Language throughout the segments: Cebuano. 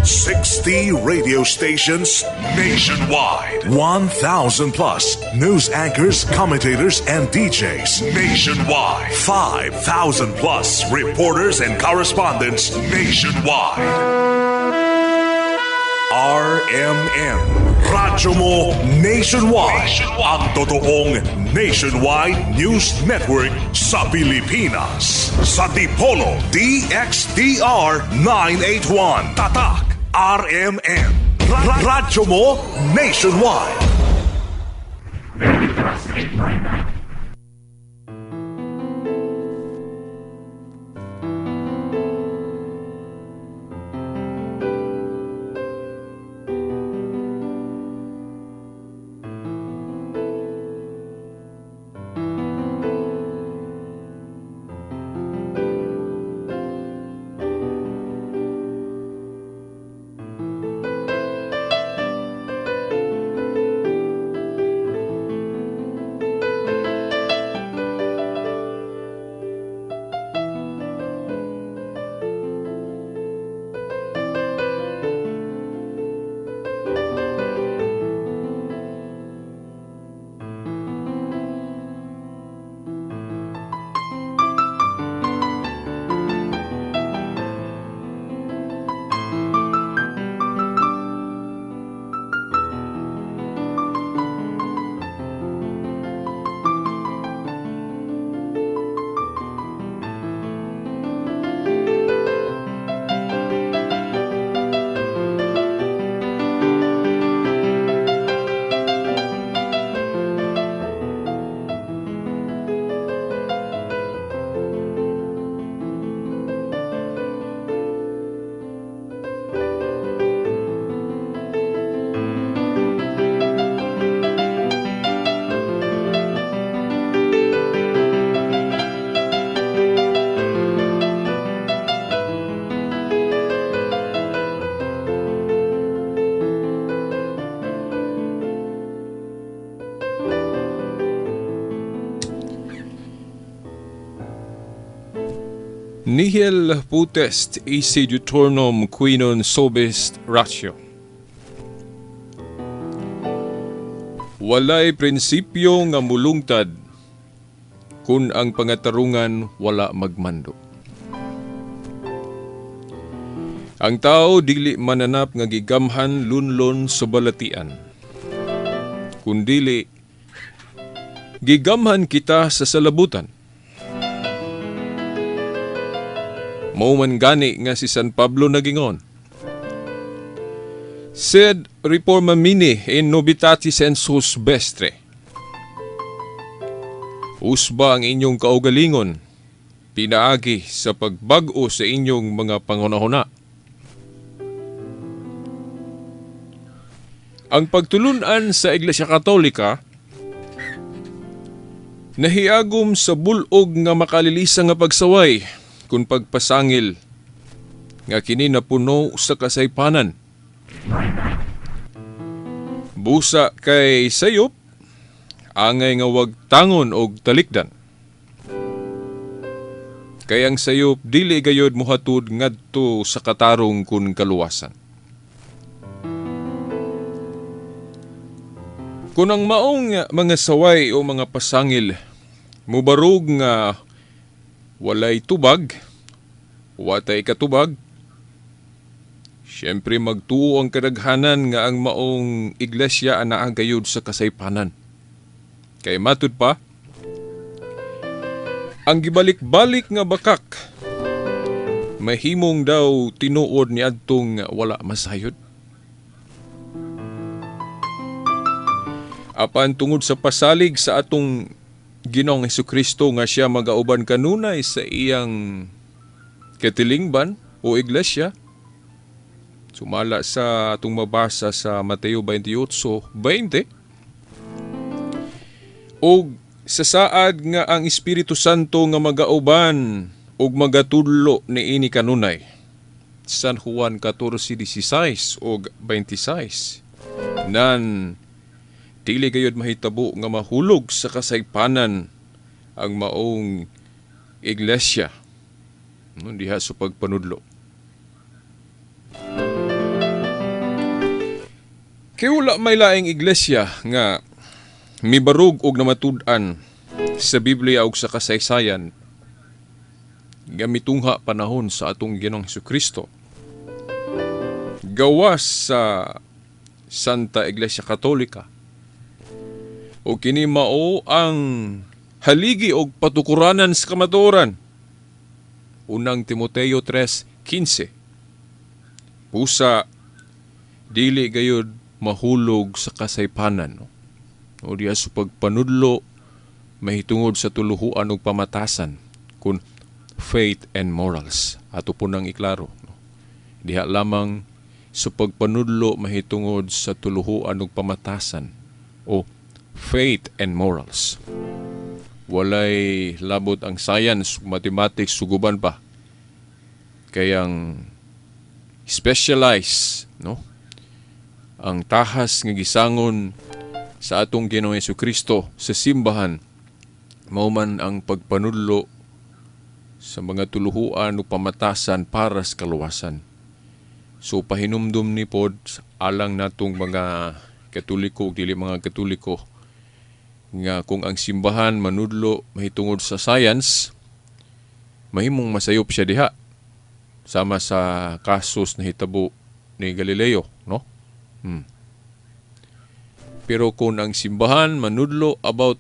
60 radio stations nationwide. 1,000 plus news anchors, commentators, and DJs nationwide. 5,000 plus reporters and correspondents nationwide. RMN. Radyo mo nationwide. Ang totoong nationwide news network sa Pilipinas. Sa Dipolo, DXDR 981. Tatak, RMN. Radyo mo nationwide. Nihil potest esse diuturnum qui non sobest ratio. Walay prinsipyo nga mulungtad kun ang pangatarungan wala magmando. Ang tao dili mananap nga gigamhan lunlon sa balatian. Kundili gigamhan kita sa salabutan. Mao man gani nga si San Pablo nagingon. Sed reforma mini in novitate sensus vestre. Usba ang inyong kaugalingon, pinaagi sa pagbag-o sa inyong mga panghunahuna. Ang pagtulunan sa Iglesia Katolika nahiagom sa bulog nga makalilisa nga pagsaway kun pagpasangil nga kini napuno sa kasaypanan. Busa kay sayop, angay nga wag tangon og talikdan. Kay ang sayop dili gayod mohatud ngadto sa katarong kun kaluwasan. Kun ang maong mga saway o mga pasangil mubarog nga walay tubag, watay katubag, siyempre magtuo ang kadaghanan nga ang maong iglesia anaa gayud sa kasaypanan. Kay matud pa, ang gibalik-balik nga bakak, mahimong daw tinuod ni adtong wala masayod. Apan tungod sa pasalig sa atong Ginoong Hesukristo nga siya magauban kanunay sa iyang katilingban o iglesia, sumala sa atong mabasa sa Mateo 28:20, og sa saad nga ang Espiritu Santo nga magauban og magatudlo niini kanunay, San Juan 14:16 og 26, nan dili gayud mahitabo nga mahulog sa kasaypanan ang maong iglesia, no, diha sa pagpanudlo. Kay wala may laing iglesia nga mibarug og namatud-an sa Biblia ug sa kasaysayan nga mitungha panahon sa atong Ginoong Hesukristo. Gawas sa Santa Iglesia Katolika. O kini mao ang haligi og patukuranan sa kamatuoran. Unang Timoteo 3:15. Pusa dili gayud mahulog sa kasaypanan, no? O diya sa pagpanudlo mahitungod sa tuluhuan ug pamatasan kun faith and morals. Ato po nang iklaro, no? Diha lamang sa pagpanudlo mahitungod sa tuluhuan ug pamatasan o faith and morals. Walay labot ang science, mathematics, suguban pa. Kayang specialize, no? Ang tahas nga gisangon sa atong Ginoong Hesukristo sa simbahan mao man ang pagpanudlo sa mga tuluhuan o pamatasan para sa kaluwasan. So pahinumdum ni pod alang natong mga Katoliko ug dili mga Katoliko nga kung ang simbahan manudlo mahitungod sa science, mahimong masayop siya diha. Sama sa kasos na hitabo ni Galileo, no? Pero kung ang simbahan manudlo about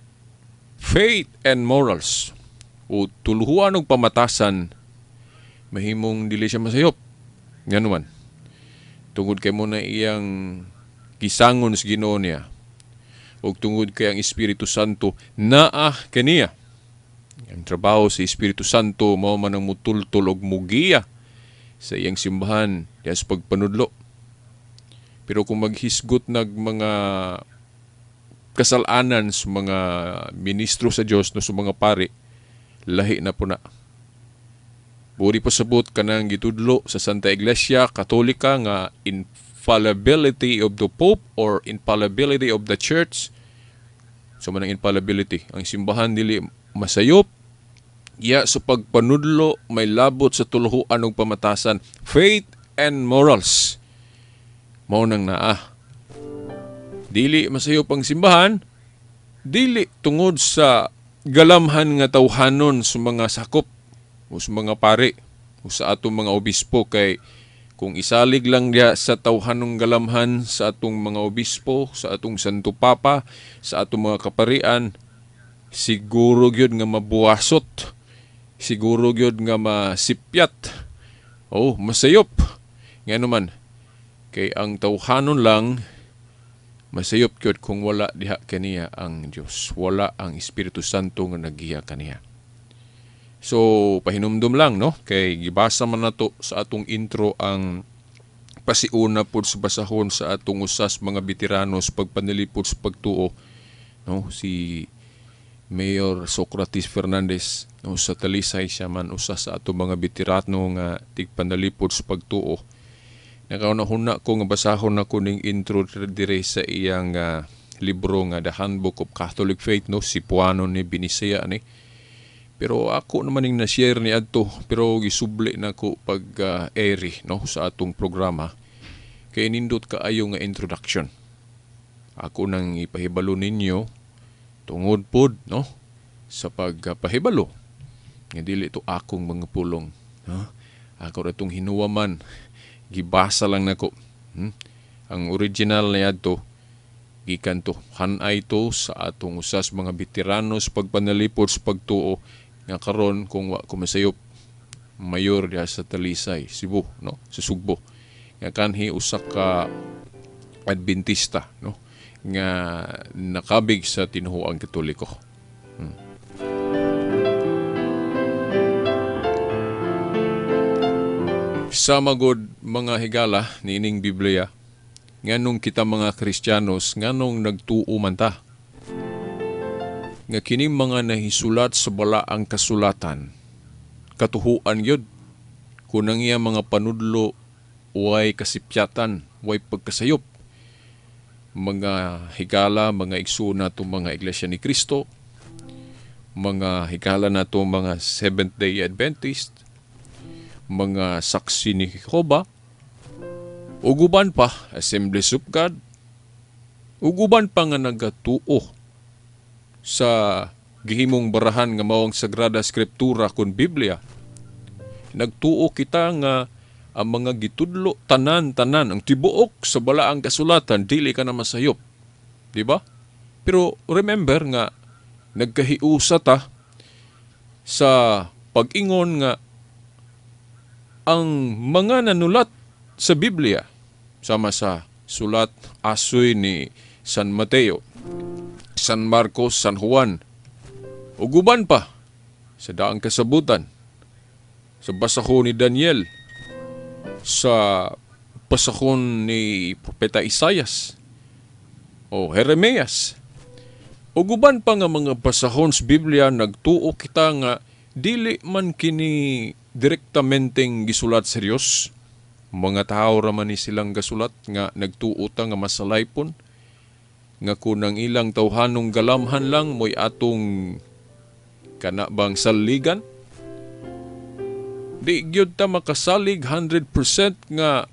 faith and morals o tuluhuan og pamatasan, mahimong dili siya masayop. Ngano man, tungod kay mo na iyang gisangon sa Ginoo niya, ug tungod kay ang Espiritu Santo naa kaniya. Ang trabaho sa Espiritu Santo mao man ang mutultol og mugiya sa iyang simbahan diha sa pagpanudlo. Pero kung maghisgot nag mga kasalanan sa mga ministro sa Dios, no, sa mga pari, lahi na po na. Buri pasabot kanang gitudlo sa Santa Iglesia Katolika nga infallibility of the Pope or infallibility of the Church. So man ang infallibility, ang simbahan dili masayop ya sa pagpanudlo may labot sa tuluhuan ug pamatasan, faith and morals. Mao nang naa. Dili masayop ang simbahan, dili tungod sa galamhan nga tawhanon sa mga sakop o sa mga pari o sa atong mga obispo, kay kung isalig lang diya sa tawhanong galamhan sa atong mga obispo, sa atong Santo Papa, sa atong mga kaparian, siguro gyud nga mabuwasot, siguro gyud nga masipyat, o masayop. Ngano man, kay ang tawhanon lang masayop gyud kung wala diha kaniya ang Dios, wala ang Espiritu Santo nga nagiya kaniya. So pahinumdum lang, no, kay gibasa man nato sa atong intro ang pasiuna pod sa basahon sa atong usas mga bitiranos pagpanalipod sa pagtuo, no, si Mayor Socrates Fernandez, no, sa Talisay. Siya man usa sa atong mga bitirano nga tigpanalipod sa pagtuo. Nakauna-huna ko nga basahon nako ning intro dire sa iyang libro nga The Handbook of Catholic Faith, no, Sipuano ni Binisaya ni. Pero ako naman ning na-share ni adto, pero gisubli nako pag airy, no, sa atong programa kay nindot kaayo nga introduction. Ako nang ipahibalo ninyo tungod pod, no, sa pagpahibalo nga dili to akong mga pulong, no? Ako ra tong hinuwaman, gibasa lang nako. Ang original ni adto gikan to hanay to sa atong usas mga bitiranos pagpanalipod sa pagtuo nga karon kung wa ko masayop mayor diha sa Talisay, Cebu, no, sa Sugbo, nga kanhi usa ka Adventista, no, nga nakabig sa tinuoang Katoliko. Sa magod mga higala niining Biblia, nganong kita mga Kristiyanos, nganong nagtuo man ta nga kining mga nahisulat sa balaang kasulatan, katuhuan gyud kun ang iya mga panudlo way kasipyatan, way pagkasayop. Mga higala, mga igsoon nato mga Iglesia ni Cristo, mga higala nato mga Seventh-day Adventist, mga saksi ni Jehova, ug uban pa, Assemblies of God, Ug uban pa nga nagatuo sa gihimong barahan nga mao ang Sagrada Escritura kon Biblia. Nagtuo kita nga ang mga gitudlo tanan-tanan, ang tibuok sa balaang kasulatan, dili ka na masayop. Di ba? Pero remember nga nagkahiusa ta sa pag-ingon nga ang mga nanulat sa Biblia sama sa sulat asoy ni San Mateo, San Marcos, San Juan, ug uban pa sa daang kasabutan, sa basahon ni Daniel, sa basahon ni Propeta Isayas o Jeremias, ug uban pa nga mga basahon sa Biblia, nagtuo kita nga dili man kini direktamenteng gisulat sa Dios. Mga tao ra man ni silang gasulat nga nagtuo ta nga masalaypon nga kun ang ilang tawhanong galamhan lang mo'y atong kana bang saligan. Di gyud ta makasalig 100% nga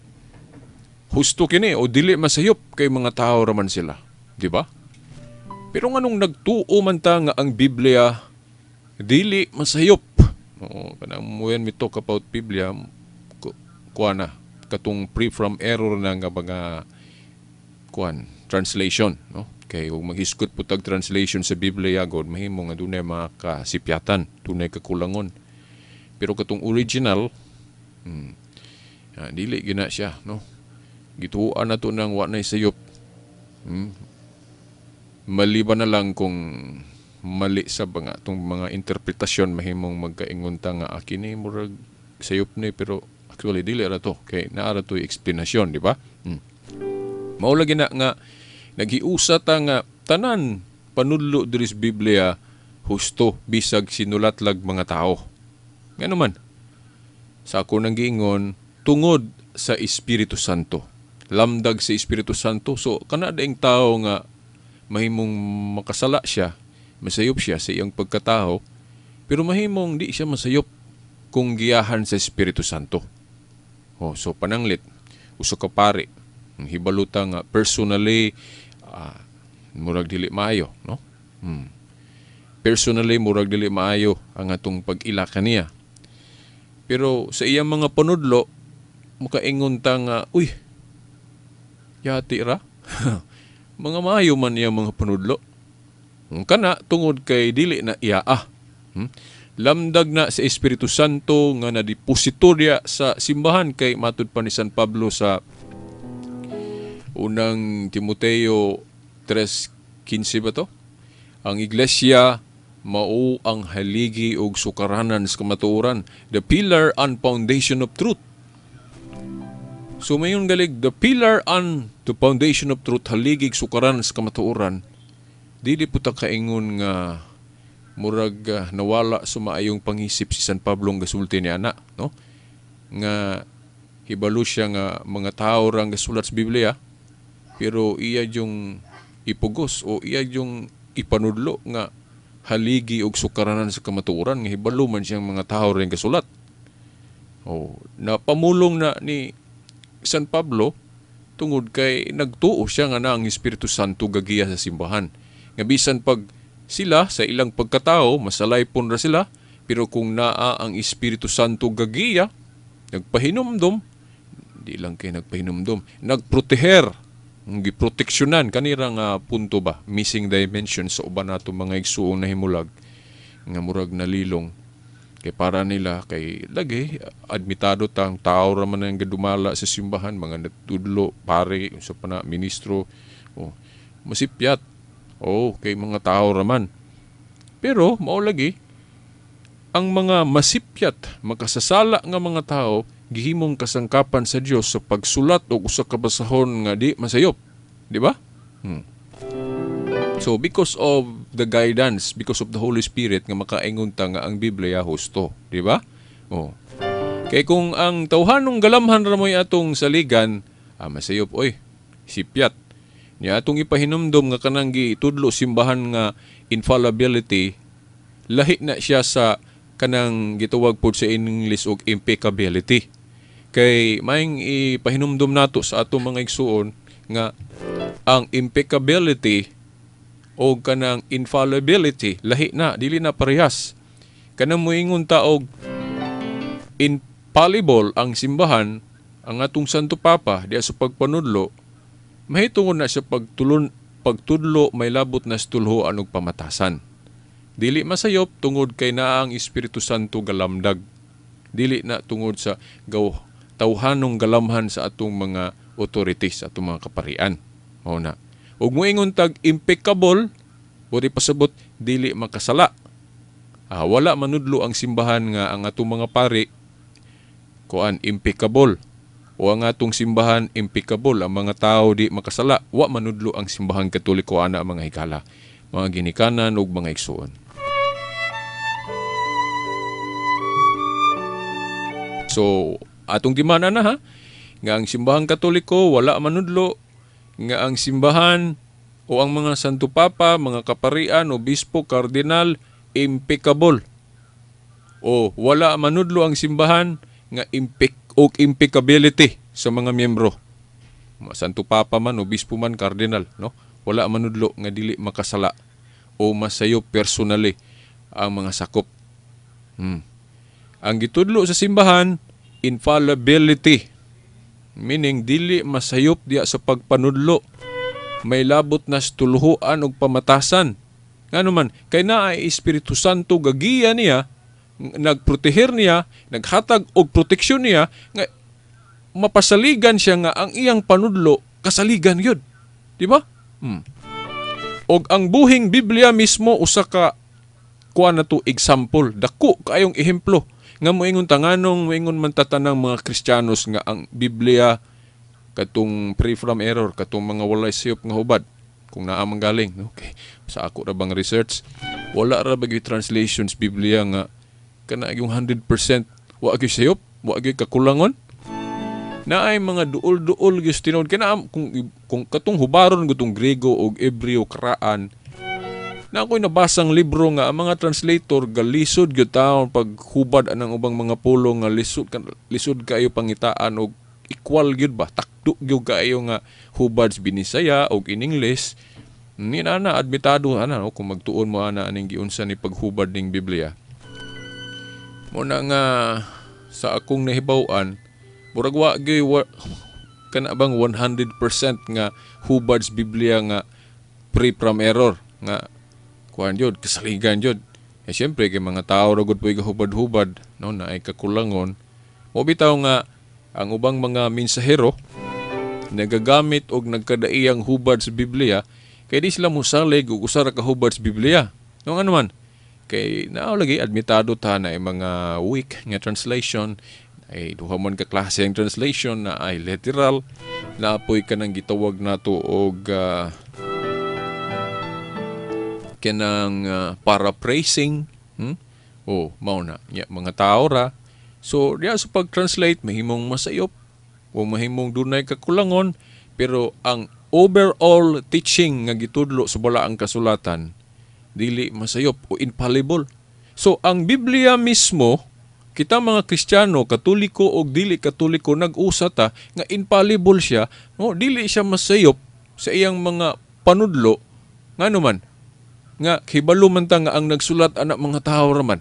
husto kini o dili masayop kay mga tao ra man sila, di ba? Pero nganong nagtuo man ta nga ang Biblia dili masayop? Oo, kanang when we talk about Biblia, kuha na katong free from error na nga mga kuan translation, no? Kay ug maghisgot po tag translation sa Biblia god, mahimo nga dunay mga kasipyatan, dunay kakulangon. Pero katong original, dili gina siya, no? Gituoan na to nang wa nay sayop. Maliban na lang kung mali sa mga itong mga interpretasyon, mahimong magkaingon ta nga kini murag sayop ni, pero actually dili ra to kay naa ra to'y eksplanasyon, di ba? Mao lagi na nga naghiusa ta nga tanan panudlo diri sa Biblia husto bisag sinulat lag mga tao. Ngano man? Sa ako nang giingon, tungod sa Espiritu Santo. Lamdag sa Espiritu Santo. So kana daing tao nga mahimong makasala siya, masayop siya sa iyang pagkatao, pero mahimong di siya masayop kung giyahan sa Espiritu Santo. Oh, so pananglit, usa ka pari, ang hibaluta nga personally murag dili maayo, no? Personally murag dili maayo ang atong pag-ila kaniya. Pero sa iyang mga panudlo, makaingon ta nga, uy, yati ra. Mga maayo man iyang mga panudlo. Ang kana tungod kay dili na iyaa. Lamdag na sa Espiritu Santo nga nadiposito diya sa simbahan kay matud pa ni San Pablo sa unang Timoteo 3:15 ba to? Ang iglesia mao ang haligi og sukaranan sa kamatuoran, the pillar and foundation of truth. So mayon galig, the pillar and the foundation of truth, haligi ug sukaranan sa kamatuoran, dili po ta kaingon nga murag nawala sa maayong pangisip si San Pablo nga gasulti ni ana, no? Nga hibalo siya nga mga tao ra ang gasulat sa Biblia, pero iya yung ipugos o iya yung ipanudlo nga haligi og sukaranan sa kamatuoran nga hibalo man siyang mga tao ra ang gasulat. Oh, napamulong na ni San Pablo tungod kay nagtuo siya nga na ang Espiritu Santo gagiya sa simbahan. Nga bisan pag sila sa ilang pagkatao masalaypon ra sila, pero kung naa ang Espiritu Santo gagiya, nagpahinumdom, di lang kay nagpahinumdom, nagproteher, giproteksyonan kanira nga punto ba, missing dimension sa uban nato mga igsuong nahimulag nga murag nalilong kay para nila kay lagi admitado tang tao ra man ang gadumala sa simbahan, mga natudlo, pare, unsa pa na, ministro, oh, masipyat, oh, kay mga tao ra man. Pero mao lagi ang mga masipyat, makasasala nga mga tao gihimong kasangkapan sa Dios sa pagsulat og usa ka basahon nga di masayop, di ba? So because of the guidance, because of the Holy Spirit nga makaingon ta nga ang Biblia husto, di ba? Oh. Kay kung ang tawhanong galamhan ra mo'y atong saligan, masayop oy, sipyat. Nya atong ipahinumdom nga kanang gitudlo simbahan nga infallibility, lahi na siya sa kanang gitawag pod sa English og impeccability. Kay maayong ipahinumdom nato sa atong mga igsuon nga Ang impeccability o kanang infallibility, lahi na, dili na parehas. Kanang moingon ta og infallible ang simbahan, ang atong Santo Papa diya sa pagpanudlo, mahitungod na sa pagtudlo may labot na sa tulhuan ug pamatasan. Dili masayop tungod kay naa ang Espiritu Santo galamdag. Dili na tungod sa gaw tawhanong galamhan sa atong mga authorities, atong mga kaparian. Mao na. Ug moingon tag impeccable, buri pasabot dili makasala. Wala manudlo ang simbahan nga ang atong mga pari kuan impeccable o ang atong simbahan impeccable, ang mga tao di makasala. Wa manudlo ang Simbahang Katoliko ana, mga higala, mga ginikanan ug mga igsuon. So atong dimana na ha nga ang Simbahang Katoliko wala manudlo nga ang simbahan o ang mga Santo Papa, mga kaparian, obispo, kardinal impeccable. O wala manudlo ang simbahan nga impeccability sa mga miyembro. Santo Papa man, obispo man, kardinal, no? Wala manudlo nga dili makasala o masayo personally ang mga sakop. Ang gitudlo sa simbahan, infallibility, meaning dili masayop diya sa pagpanudlo. May labot na sa tuluhuan og pamatasan. Ngano man, kay naa ay Espiritu Santo gagiya niya, nagproteher niya, naghatag og proteksyon niya nga mapasaligan siya nga ang iyang panudlo kasaligan gyud. Di ba? Og ang buhing Biblia mismo usa ka kuan na to example, dako kaayong ehemplo nga moingon tanganong moingon man tatanang mga Kristiyanos nga ang Biblia katong free from error, katong mga walay sayop nga hubad, kung naa man galing, no? Okay. Sa ako ra bang research, wala ra ba gyud translations Biblia nga kana yung 100% wa gyud sayop, wa gyud kakulangon. Naay mga duol-duol gyud tinuod kay naa kung katong hubaron gutong Grego og Hebreo karaan. Na ako'y nabasang libro nga ang mga translator galisod gyud taon paghubad anang ubang mga pulong nga lisod kaayo pangitaan og equal gyud ba, takdo gyud kaayo nga hubad sa Binisaya og in English. Ni na na admitado ana, no, kung magtuon mo ana aning giunsa ni paghubad ning Biblia. Muna nga sa akong nahibaw-an, murag wa gyud kana bang 100% nga hubad sa Biblia nga free from error nga kuan jud kasaligan jud. Siyempre kay mga tao ra gud po'y gahubad-hubad, no, na ay kakulangon. Mo bitaw nga ang ubang mga mensahero nagagamit og nagkadaiyang hubad sa Biblia kay di sila mosalig og usa ra ka hubad sa Biblia. No, ano man kay nao lagi admitado ta na ay mga weak nga translation, ay duha man ka klase ang translation na ay literal, na apoy kanang gitawag nato og kanang paraphrasing. O mao na nya mga tao ra. So diya sa pag-translate mahimong masayop o mahimong dunay kakulangon, pero ang overall teaching nga gitudlo sa balaang kasulatan dili masayop o infallible. So ang Biblia mismo, kita mga Kristiyano, Katoliko o dili Katoliko, nag-usa ta nga infallible siya, no, dili siya masayop sa iyang mga panudlo. Ngano man nga hibalo man ta nga ang nagsulat ana mga tawo ra man.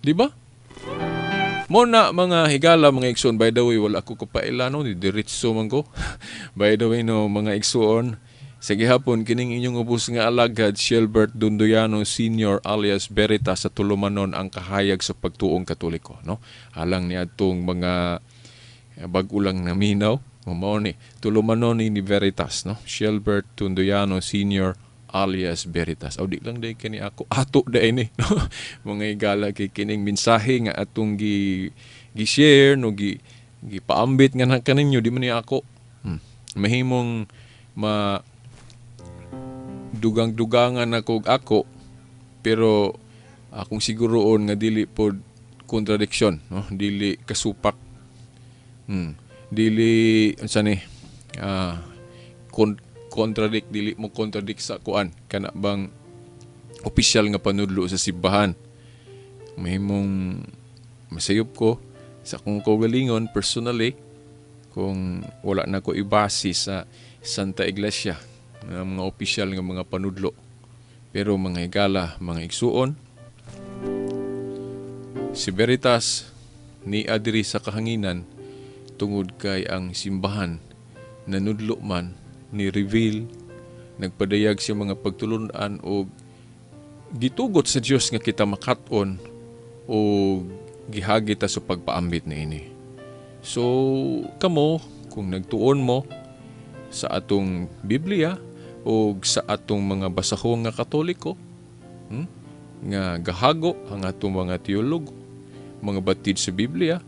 Di ba? Mo na mga higala, mga igsoon, by the way, wala ko kapaila, no, diretso man ko. By the way, no, mga igsoon, sa gihapon kining inyong ubos nga alagad Shelbert Dondoyano Senior alias Veritas sa tulumanon ang kahayag sa pagtuong Katoliko, no? Alang ni atong mga bag-o lang naminaw, mao ni tulumanon ni Veritas, no? Shelbert Dondoyano Senior alias Veritas. Aw di lang day kani ako ato day ni, no? Mga higala, kay kining mensahe nga atong gi gi-share, no, gi gipaambit nga na kaninyo, di man ni ako. Mahimong ma dugang-dugangan ako og ako, pero akong siguroon nga dili pod contradiction, no, dili kasupak, dili unsa ni contradict, dili mo contradict sa kuan kana bang opisyal nga panudlo sa simbahan. Mahimong masayop ko sa akong kaugalingon personally kung wala na ko ibase sa Santa Iglesia, nga mga opisyal nga mga panudlo. Pero mga higala, mga igsuon, si Veritas ni adiri sa kahanginan tungod kay ang simbahan nanudlo man ni reveal, nagpadayag siya mga pagtulunan o gitugot sa Dios nga kita makat-on o gihagi ta sa pagpaambit niini. So kamo, kung nagtuon mo sa atong Biblia o sa atong mga basahon nga Katoliko, nga gahago ang atong mga teologo, mga batid sa Biblia,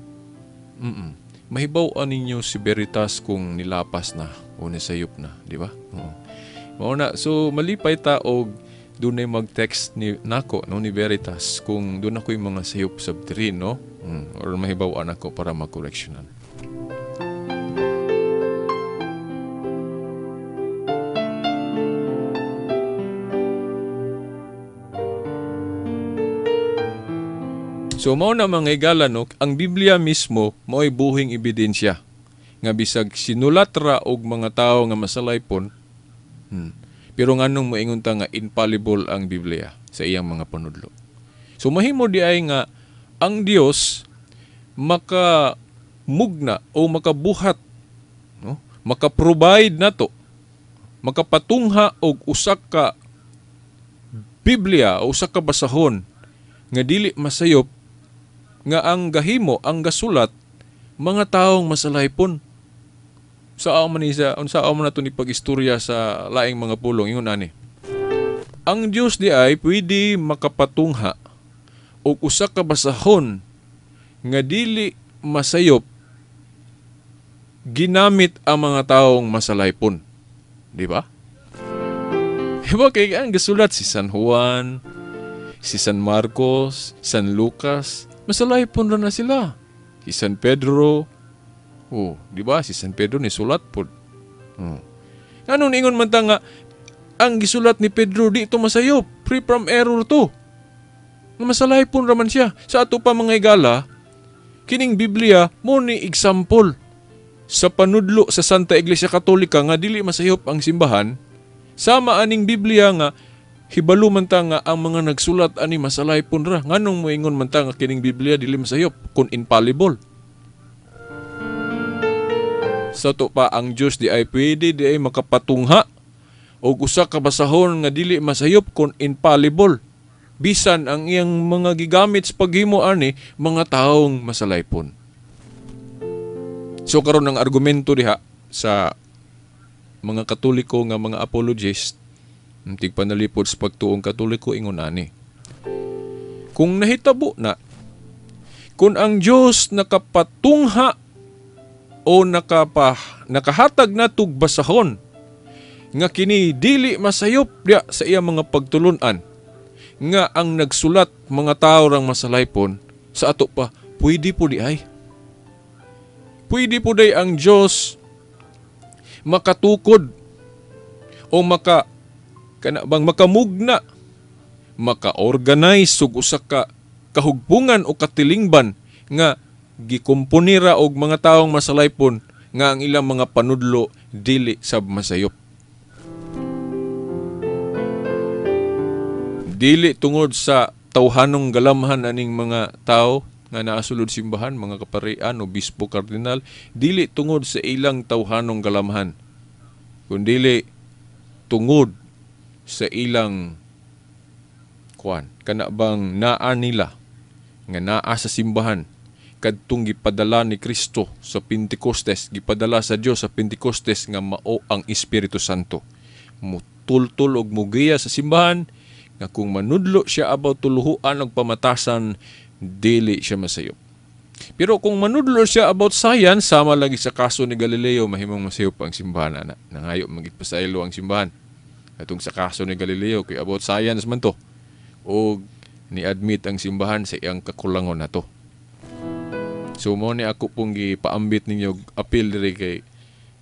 mahibaw-an ninyo si Veritas kung nilapas na o nisayop na, di ba? Oo. Mao na, so malipay ta og dunay mag-text ni nako, no, ni Veritas kung doon ako'y mga sayop sa diri, no? Or mahibaw-an ako para ma-correctionan. So mao na mga higala, no, ang Biblia mismo mao'y buhing ebidensya nga bisag sinulat ra og mga tawo nga masalaypon, pero nganong moingon ta nga infallible ang Biblia sa iyang mga panudlo. So mahimo di ay nga ang Dios makamugna o makabuhat, no, maka-provide nato, makapatungha og usa ka Biblia o usa ka basahon nga dili masayop, nga ang gahimo, ang gasulat, mga taong masalaypon. Sa man ni sa, unsa man nato ni pag-istorya sa laing mga pulong, ingon ani. Ang Dios di ay pwede makapatungha og usa ka basahon nga dili masayop ginamit ang mga taong masalaypon. Di ba? Diba kay ang gasulat si San Juan, si San Marcos, San Lucas, masalaypon ra na sila. Si San Pedro, oh, di ba? Si San Pedro ni sulat pod. Oh. Anong ingon man ta nga ang gisulat ni Pedro di ito masayop, free from error to. Nga masalaypon ra man siya. Sa ato pa mga higala, kining Biblia mo ni example sa panudlo sa Santa Iglesia Katolika nga dili masayop ang simbahan. Sama aning Biblia nga hibalo man ta nga ang mga nagsulat ani masalaypon ra. Nganong moingon man ta nga kining Biblia dili masayop kun infallible? Sa to pa ang Dios di ay pwede di ay makapatungha og usa ka basahon nga dili masayop kun infallible, bisan ang iyang mga gigamit sa paghimo ani mga taong masalaypon. So karon ang argumento diha sa mga Katoliko nga mga apologist, tigpanalipod sa pagtuong Katoliko, ingon ani. Kung nahitabo na, kung ang Dios nakapatungha o nakahatag na tugbasahon nga kini dili masayop diya sa iya mga pagtulunan, nga ang nagsulat mga tao rang masalaypon, sa ato pa pwede po di ay. Pwede po day ang Dios makatukod o makamugna, maka-organize og usa ka kahugpungan o katilingban nga gikomponira og mga taong masalaypon nga ang ilang mga panudlo dili sab masayop. Dili tungod sa tawhanong galamhan aning mga tao nga naa sulod simbahan, mga kaparian o bispo, kardinal, dili tungod sa ilang tawhanong galamhan, kundili tungod sa ilang kuan kana bang naa nila nga naa sa simbahan kadtong gipadala ni Kristo sa Pentecostes, gipadala sa Dios sa Pentecostes nga mao ang Espiritu Santo. Mutultol og mugiya sa simbahan nga kung manudlo siya about tuluhuan og pamatasan, dili siya masayop. Pero kung manudlo siya about science, sama lagi sa kaso ni Galileo, mahimong masayop ang simbahan ana. Nangayo magipasaylo ang simbahan. Atong sa kaso ni Galileo kay about science man to, og ni-admit ang simbahan sa iyang kakulangon na to. So mo ni ako pong gipaambit ninyo appeal diri kay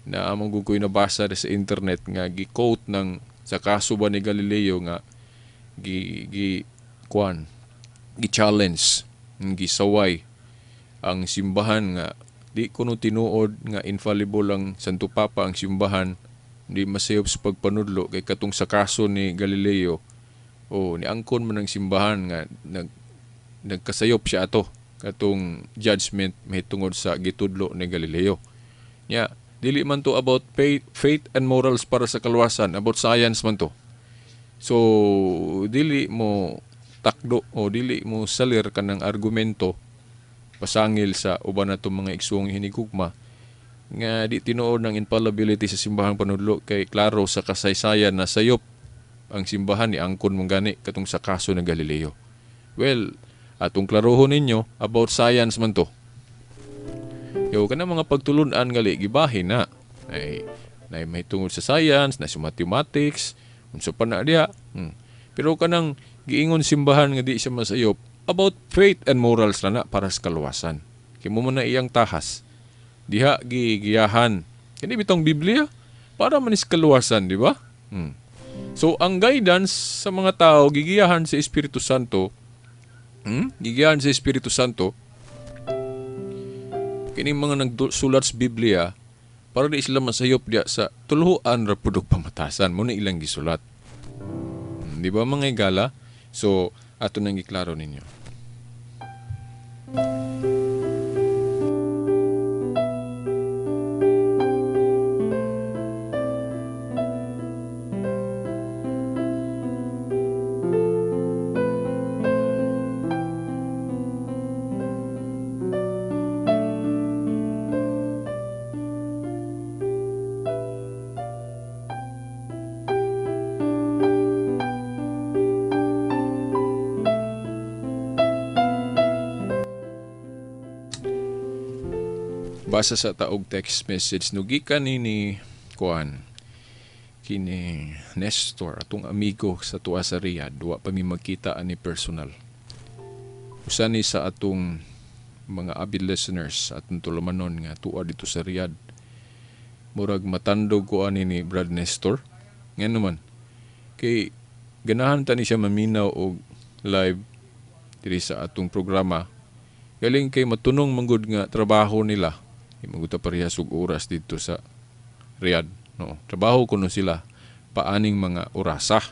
na among gugoy nabasa sa internet nga gi-quote ng sa kaso ba ni Galileo nga gi gi kuan gi-challenge, gisaway ang simbahan nga di kuno tinuod nga infallible ang Santo Papa ang simbahan Di masayop sa pagpanudlo kay katong sa kaso ni Galileo, o ni angkon man ang simbahan nga nagkasayop siya ato katong judgment mahitungod sa gitudlo ni Galileo. Nya dili man to about faith and morals para sa kaluwasan, about science man to. So dili mo takdo o dili mo salir kanang argumento pasangil sa uban nato mga igsuong hinigugma nga di tinuod ng infallibility sa simbahang panudlo kay klaro sa kasaysayan na sayop ang simbahan ni angkon mong gani katong sa kaso ng Galileo. Well, atong klarohon ninyo about science man to. Yo kana mga pagtulun-an gali gibahin na. Ay nay may tungod sa science, na sa mathematics, unsa pa na diha. Pero kanang giingon simbahan nga di siya masayop about faith and morals na na para sa kaluwasan. Kay mo man na iyang tahas. Diha gigiyahan. Kini bitong Biblia para man is kaluwasan, di ba? So ang guidance sa mga tao gigiyahan sa Espiritu Santo. Gigiyahan sa Espiritu Santo. Kini mga nagsulat sa Biblia para di sila masayop diya sa tuluhan ra pud og pamatasan mo na ilang gisulat. Di ba mga igala? So ato nang giklaro ninyo. Basa sa taog text message no gikan ni kuan kini Nestor atong amigo sa tuwa sa Riyadh, wa pa mi magkita ani personal. Usa ni sa atong mga avid listeners atong tulumanon nga tuwa dito sa Riyadh. Murag matandog ko ani ni Brad Nestor. Ngano man kay ganahan ta ni siya maminaw og live diri sa atong programa. Galing kay matunong manggod nga trabaho nila. Maguta parehas og oras dito sa Riyadh, no. Trabaho kuno sila paaning mga orasa.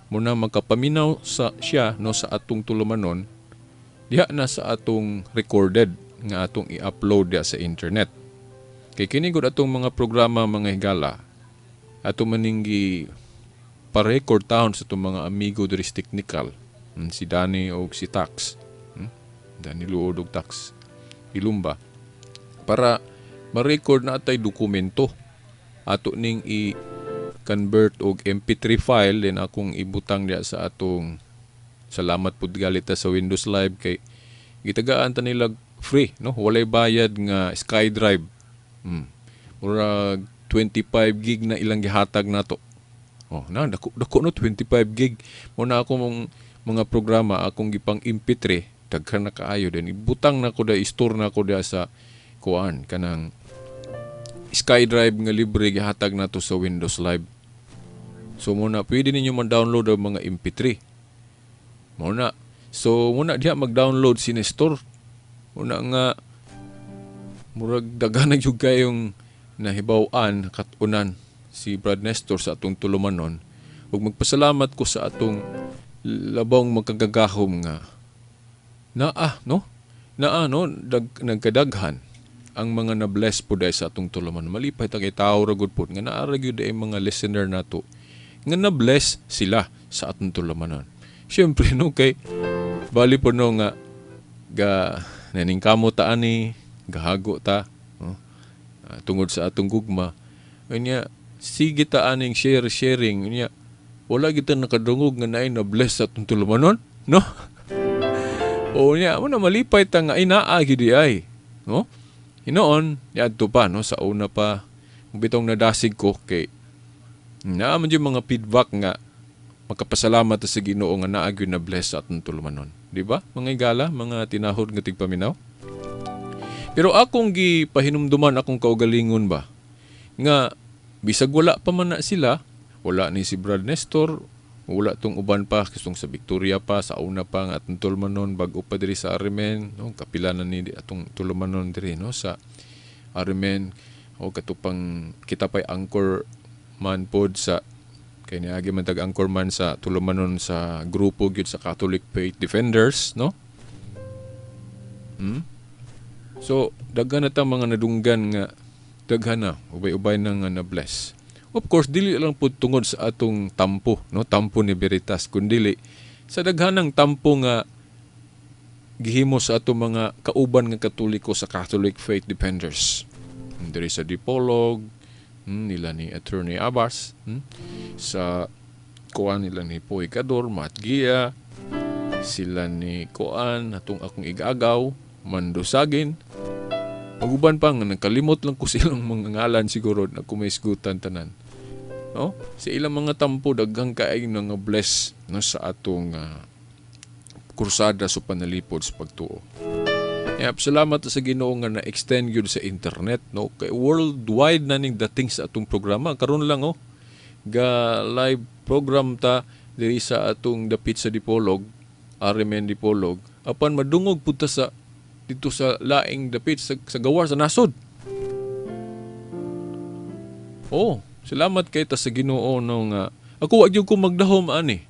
Muna magkapaminaw sa siya no sa atong tulumanon diha na sa atong recorded nga atong i-upload diha sa internet. Kay kini gud atong mga programa mga higala ato maninggi pa-record taon sa atong mga amigo diri sa technical, si Danny og si Tax. Danny Luod og Tax Ilumba, para ma-record na atay dokumento ato ning i-convert og MP3 file din akong ibutang diya sa atong salamat pud galita sa Windows Live kay gitagaan ta nila free no, walay bayad nga SkyDrive. Murag 25 gig na ilang gihatag nato. Oh, na dako dako no 25 gig. Mo na ako mong mga programa akong gipang MP3 daghan na kaayo din ibutang na ko da i-store na ko da sa kuan kanang SkyDrive nga libre gihatag nato sa Windows Live. So muna pwede ninyo man-download ang mga MP3. Muna. So muna diha mag-download si Nestor. Muna nga murag daghan na jud kayong nahibaw-an kat-unan si Brad Nestor sa atong tulumanon. Ug magpasalamat ko sa atong labong magkagagahom nga naa no? Naa no nagkadaghan ang mga na-bless po dahil sa atong tulumanon. Malipay ta kay tao ra gud po nga naa ra gyud ay mga listener nato nga na-bless sila sa atong tulumanon. Siyempre no kay bali po no nga ga naningkamo ta ani gahago ta no? Tungod sa atong gugma unya sige ta aning sharing unya wala kita nakadungog nga naay na-bless sa atong tulumanon no. O unya mo na malipay ta nga inaa gid ay no. Hinoon, yadto pa, no, sa una pa, bitong nadasig ko, kay naa man yung mga feedback nga, makapasalamat sa Ginoo nga naagyo na bless sa atong tulumanon. Di ba? Mga igala, mga tinahod nga tigpaminaw. Pero akong gipahinumduman akong kaugalingon ba, nga, bisag wala pa man na sila, wala ni si Brad Nestor, wala tong uban pa, kistong sa Victoria pa, sa una pa nga atong tulumanon, bag-o pa diri sa Arimen, no, kapila na ni atong tulumanon diri no sa Arimen, o katupang kita pa'y anchor man pod sa kay niagi man tag anchorman sa tulumanon sa grupo gyud sa Catholic Faith Defenders, no? So daghan na ta mga nadunggan nga daghan na ubay-ubay na nga na bless. Of course, dili lang pud tungod sa atong tampo, no? Tampo ni Veritas, kundili sa daghanang tampo nga gihimo sa atong mga kauban nga Katoliko sa Catholic Faith Defenders. Diri sa Dipolog, nila ni Attorney Abbas, sa kuan nila ni Poy Cador, Matt Gia, sila ni kuan atong akong igagaw, Mandosagin. Maguban pa nga nagkalimot lang ko silang mga ngalan siguro na kumaisgutan tanan. No? Sa ilang mga tampo daghang kaay nga bless, no, sa atong kursada sa panalipod sa pagtuo. Yep, salamat sa Ginoo nga na-extend gyud sa internet, no? Kay worldwide na ning dating sa atong programa karon lang, oh. Ga live program ta diri sa atong dapit sa Dipolog, RMN Dipolog, apan madungog pud ta sa dito sa laing dapit sa gawar sa nasod. Oh, salamat kay ta sa Ginoo, no, nga ako wa gyud ko magdahom ani.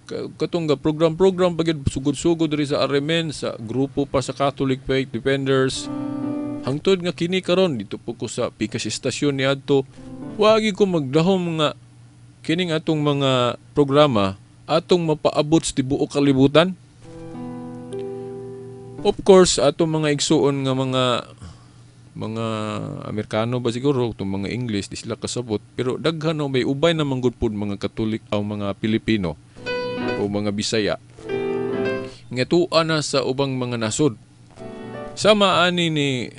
Katong ga program-program pagid sugod-sugod diri sa RMN sa grupo pa sa Catholic Faith Defenders. Hangtod nga kini karon dito po ko sa Pikas Istasyon niadto, wa gyud ko magdahom nga kining atong mga programa atong mapaabot sa tibuok kalibutan. Of course, atong mga igsuon nga mga Amerikano ba siguro, itong mga English, di sila kasabot. Pero daghan, no, may ubay na manggod pod mga Katolik o mga Pilipino o mga Bisaya nga tuwa na sa ubang mga nasod. Sama ani ni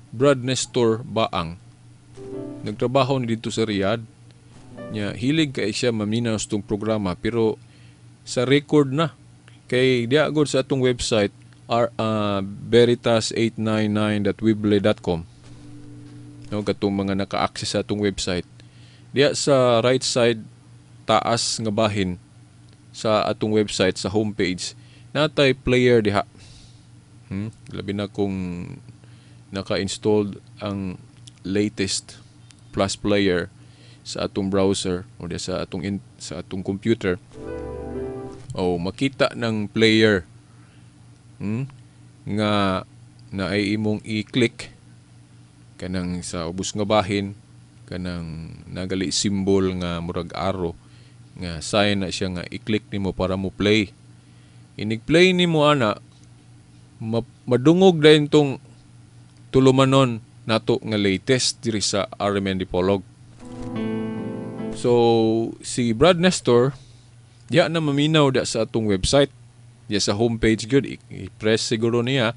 Brad Nestor Baang, nagtrabaho ni dito sa Riyadh. Nya hilig kay siya maminaw sa itong programa, pero sa record na kay diya gud sa atong website veritas899.weebly.com, no, katong mga naka-access sa atong website diya sa right side taas nga bahin sa atong website sa homepage natay player diha. Labi na kung naka-installed ang latest plus player sa atong browser o diya sa atong computer, o makita ng player nga na ay imong i-click kanang sa ubos nga bahin kanang nagali symbol nga murag arrow nga sign na siya nga i-click nimo para mo play. Inig-play nimo ana, madungog dayon tong tulumanon nato nga latest diri sa RMN Dipolog. So si Brad Nestor diya na maminaw da sa atong website, diya sa homepage gyud, i-press siguro niya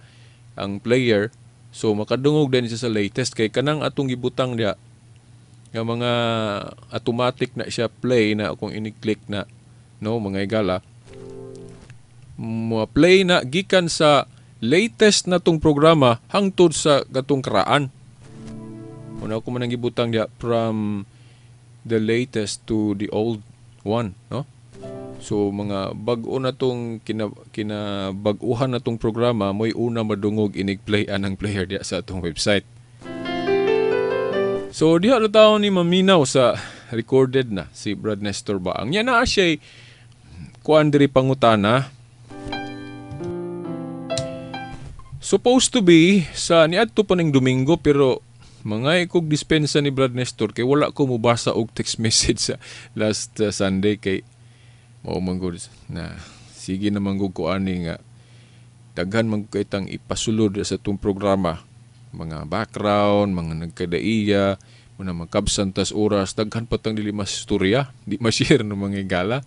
ang player, so makadungog din siya sa latest kay kanang atong gibutang diya nga mga automatic na siya play na kung ini-click na, no, mga igala, mo play na gikan sa latest na tong programa hangtod sa katong karaan. Una ko man ang gibutang diya from the latest to the old one, no? So mga bag-o na tong kinabag-uhan na tong programa, mo'y una madungog inig-play anang player diya sa atong website. So diha ra tawo ni maminaw sa recorded na si Brad Nestor Baang. Nya naa siya'y kuan diri pangutana. Supposed to be sa niadto pa ning Domingo, pero mga ikog dispensa ni Brad Nestor kay wala ko mobasa og text message sa last Sunday kay mao man gud na sige na man gud ko ani nga daghan man gud kay tang ipasulod sa atong programa, mga background, mga nagkadaiya, muna magkabsan tas oras, daghan pa tang dili mastorya, di ma-share ng mga igala.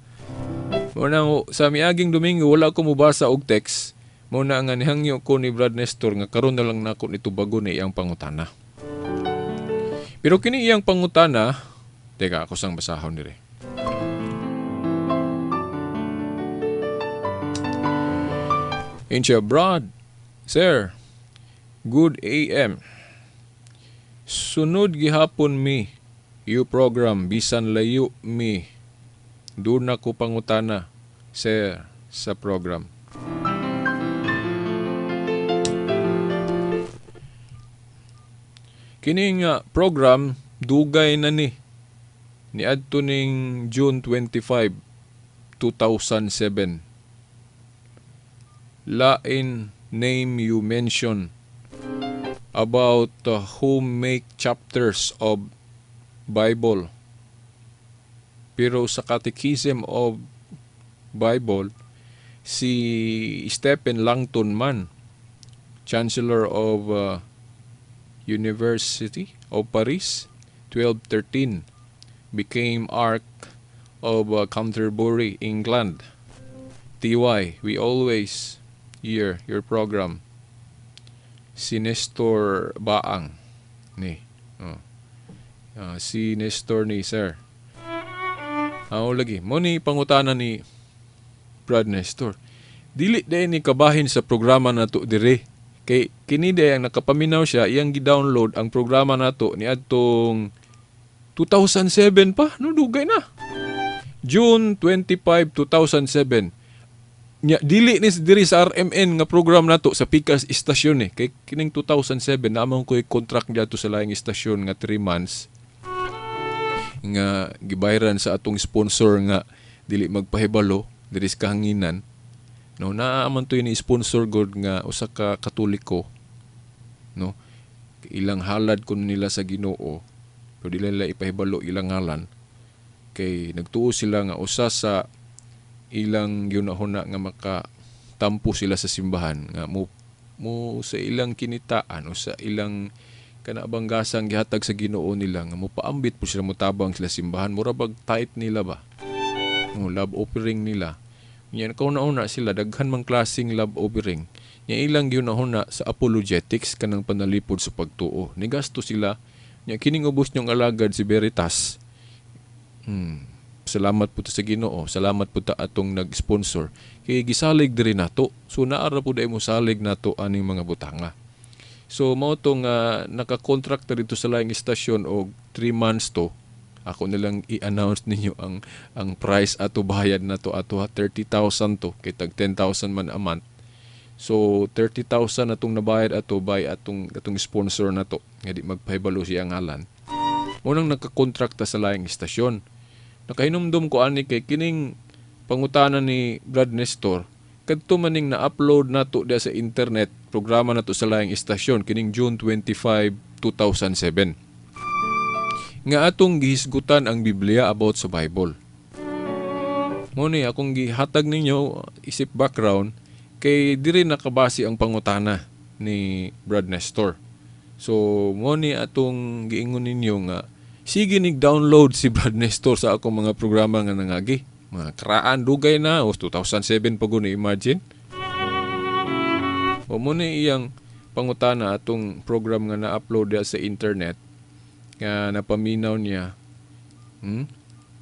Mao na sa miaging Domingo wala ko mobasa og text. Mao na nga nihangyo ko ni Brad Nestor nga karon na lang nako nitubagon ni iyang pangutana. Pero kini iyang pangutana, teka ako sang basahon diri. Incha Brad, sir, good AM. Sunod gihapon mi you program bisan layo mi. Doon na ko pangutana, sir, sa program. Kini nga program dugay na ni Niadto ning June 25, 2007. Lain name you mention about who make chapters of Bible. Pero sa Catechism of Bible, si Stephen Langton man, Chancellor of University of Paris, 1213, became Arch of Canterbury, England. TY, we always hear your program. Si Nestor Baang ni. Oh. Si Nestor ni, sir. Aw lagi, mo ni pangutana ni Brad Nestor. Dili day ni kabahin sa programa nato dire. Kay kini day ang nakapaminaw siya, iyang gi-download ang programa nato ni adtong 2007 pa, no, dugay na. June 25, 2007. Nya dili ni diri sa RMN nga program nato, sa Pikas istasyon eh. Kay kining 2007 naman ko'y contract dito sa laing istasyon nga 3 months nga gibayran sa atong sponsor nga dili magpahibalo diri sa kahanginan. No, naa man to ni sponsor god nga usa ka Katoliko, no? Ilang halad kun nila sa Ginoo, pero dili nila ipahibalo ilang ngalan kay nagtuo sila nga usa sa ilang gihuna-huna nga makatampo sila sa simbahan nga mo mo sa ilang kinitaan o sa ilang kana bang gasang gihatag sa Ginoo nila nga mopaambit po sila, motabang sila simbahan, mura bag tithe nila ba, no, love offering nila. Nya kauna-una sila, daghan mang klaseng love offering. Nya ilang gihuna-huna sa apologetics, kanang panalipod sa pagtuo, nigasto sila. Nya kining ubos niyong alagad si Veritas. Salamat po ta sa Ginoo, salamat po ta atong nag-sponsor kay gisalig diri nato. So naara po dai mo salig nato aning mga butanga. So mao to nga naka-contract na dito sa laing istasyon og 3 months to. Ako nilang i-announce ninyo ang price ato bayad na to ato ha, 30,000 to kay tag 10,000 man a month. So 30,000 atong nabayad ato by atong atong sponsor na to nga di magpahibalo siya ngalan. Mo nang nakakontrakta sa laing istasyon. Nakahinumdum ko ani kay kining pangutana ni Brad Nestor kadto maning na-upload nato diya sa internet, programa nato sa laing istasyon kining June 25, 2007 nga atong gihisgutan ang Biblia about sa Bible. Mo ni akong gihatag ninyo isip background kay diri nakabase ang pangutana ni Brad Nestor. So mo ni atong giingon ninyo nga sige nig download si Brad Nestor sa akong mga programa nga nangagi. Mga karaan, dugay na o 2007 pa guni, imagine. O mo ni iyang pangutana atong program nga na-upload sa internet nga napaminaw niya.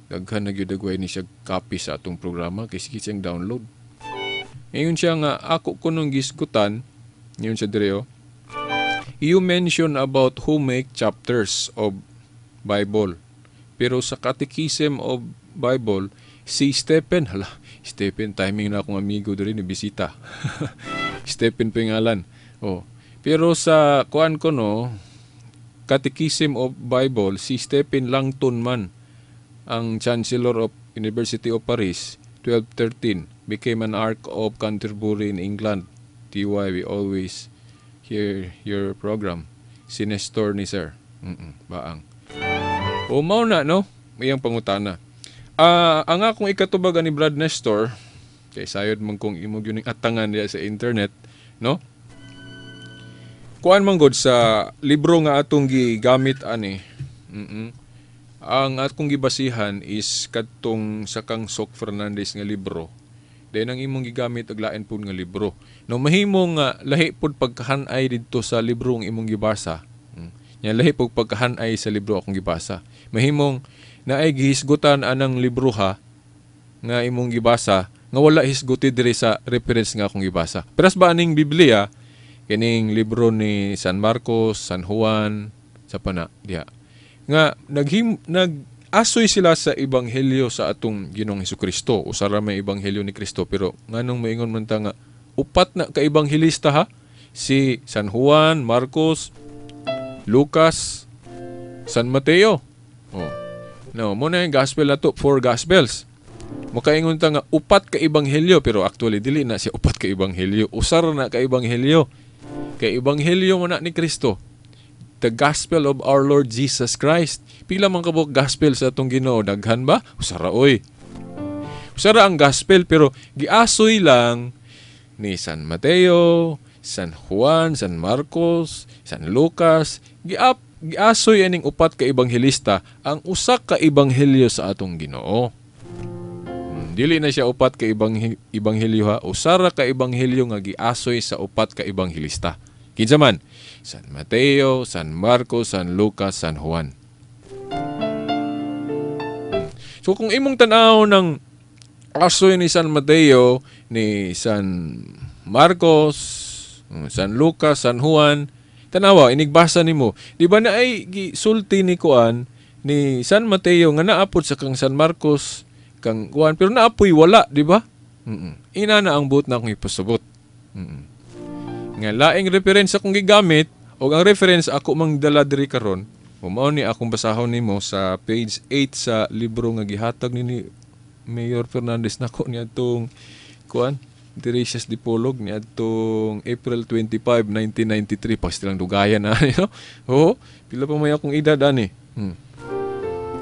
Daghan na gyud agway ni siya copy sa atong programa kay sige siyang download. Ngayon siya nga ako kunong gisgutan, ngayon siya dire oh. You mention about who make chapters of Bible. Pero sa Catechism of Bible, si Stephen, hala, Stephen, timing na akong amigo diri ni bisita. Stephen pingalan. Oh. Pero sa kuan ko, no, Catechism of Bible, si Stephen Langton man ang Chancellor of University of Paris, 1213, became an Arch of Canterbury in England. TY, we always hear your program. Si Nestor ni sir. Baang. O mao na, no? Iyang pangutana. Ang akong ikatubagan ni Brad Nestor, kay sayod man kung imo gyud atangan diya sa internet, no? Kuan man gud sa libro nga atong gigamit ani. Ang akong gibasihan is kadtong sa kang Sok Fernandez nga libro. Then ang imong gigamit og lain pud nga libro. No, mahimo nga lahi pud pagkahanay didto sa libro ang imong gibasa. Nya lahi pud pagkahanay sa libro akong gibasa. Mahimong naay gihisgutan anang libro ha nga imong gibasa nga wala hisguti diri sa reference nga akong gibasa. Peras ba aning Biblia kining libro ni San Marcos, San Juan, sa pana diha nga naghim nag asoy sila sa ebanghelyo sa atong Ginoong Hesukristo. Usa ra may ebanghelyo ni Kristo, pero nganong moingon man ta nga upat na ka ebanghelista ha? Si San Juan, Marcos, Lucas, San Mateo. Oh. No, mo na yung gospel nato, four gospels. Makaingon ta nga upat ka ebanghelyo, pero actually dili na siya upat ka ebanghelyo. Usar na ka ebanghelyo. Kay ebanghelyo mo na ni Kristo. The gospel of our Lord Jesus Christ. Pila man kabuok gospel sa atong Ginoo? Daghan ba? Usara oy. Usara ang gospel, pero giasoy lang ni San Mateo, San Juan, San Marcos, San Lucas, giasoy aning upat ka ebanghelista ang usa ka ebanghelyo sa atong Ginoo. Dili na siya upat ka ebanghelyo ha, usara ka ebanghelyo nga giasoy sa upat ka ebanghelista. Kinsa man? San Mateo, San Marcos, San Lucas, San Juan. So kung imong tan-aw ng asoy ni San Mateo, ni San Marcos, San Lucas, San Juan, tanawa, inigbasa nimo, di ba na ay gisulti ni kuan ni San Mateo nga naapod sa kang San Marcos, kang Juan, pero naapoy wala, di ba? Ina na ang buot na akong ipasabot. Nga laing reference akong gigamit, o ang reference ako mang dala diri karon, mao ni akong basahon nimo sa page 8 sa libro nga gihatag ni Mayor Fernandez nako niadtong kuan diri siya sa Dipolog niadtong April 25, 1993, pastilang dugayan na no? Oo, pila pa may akong edad ani.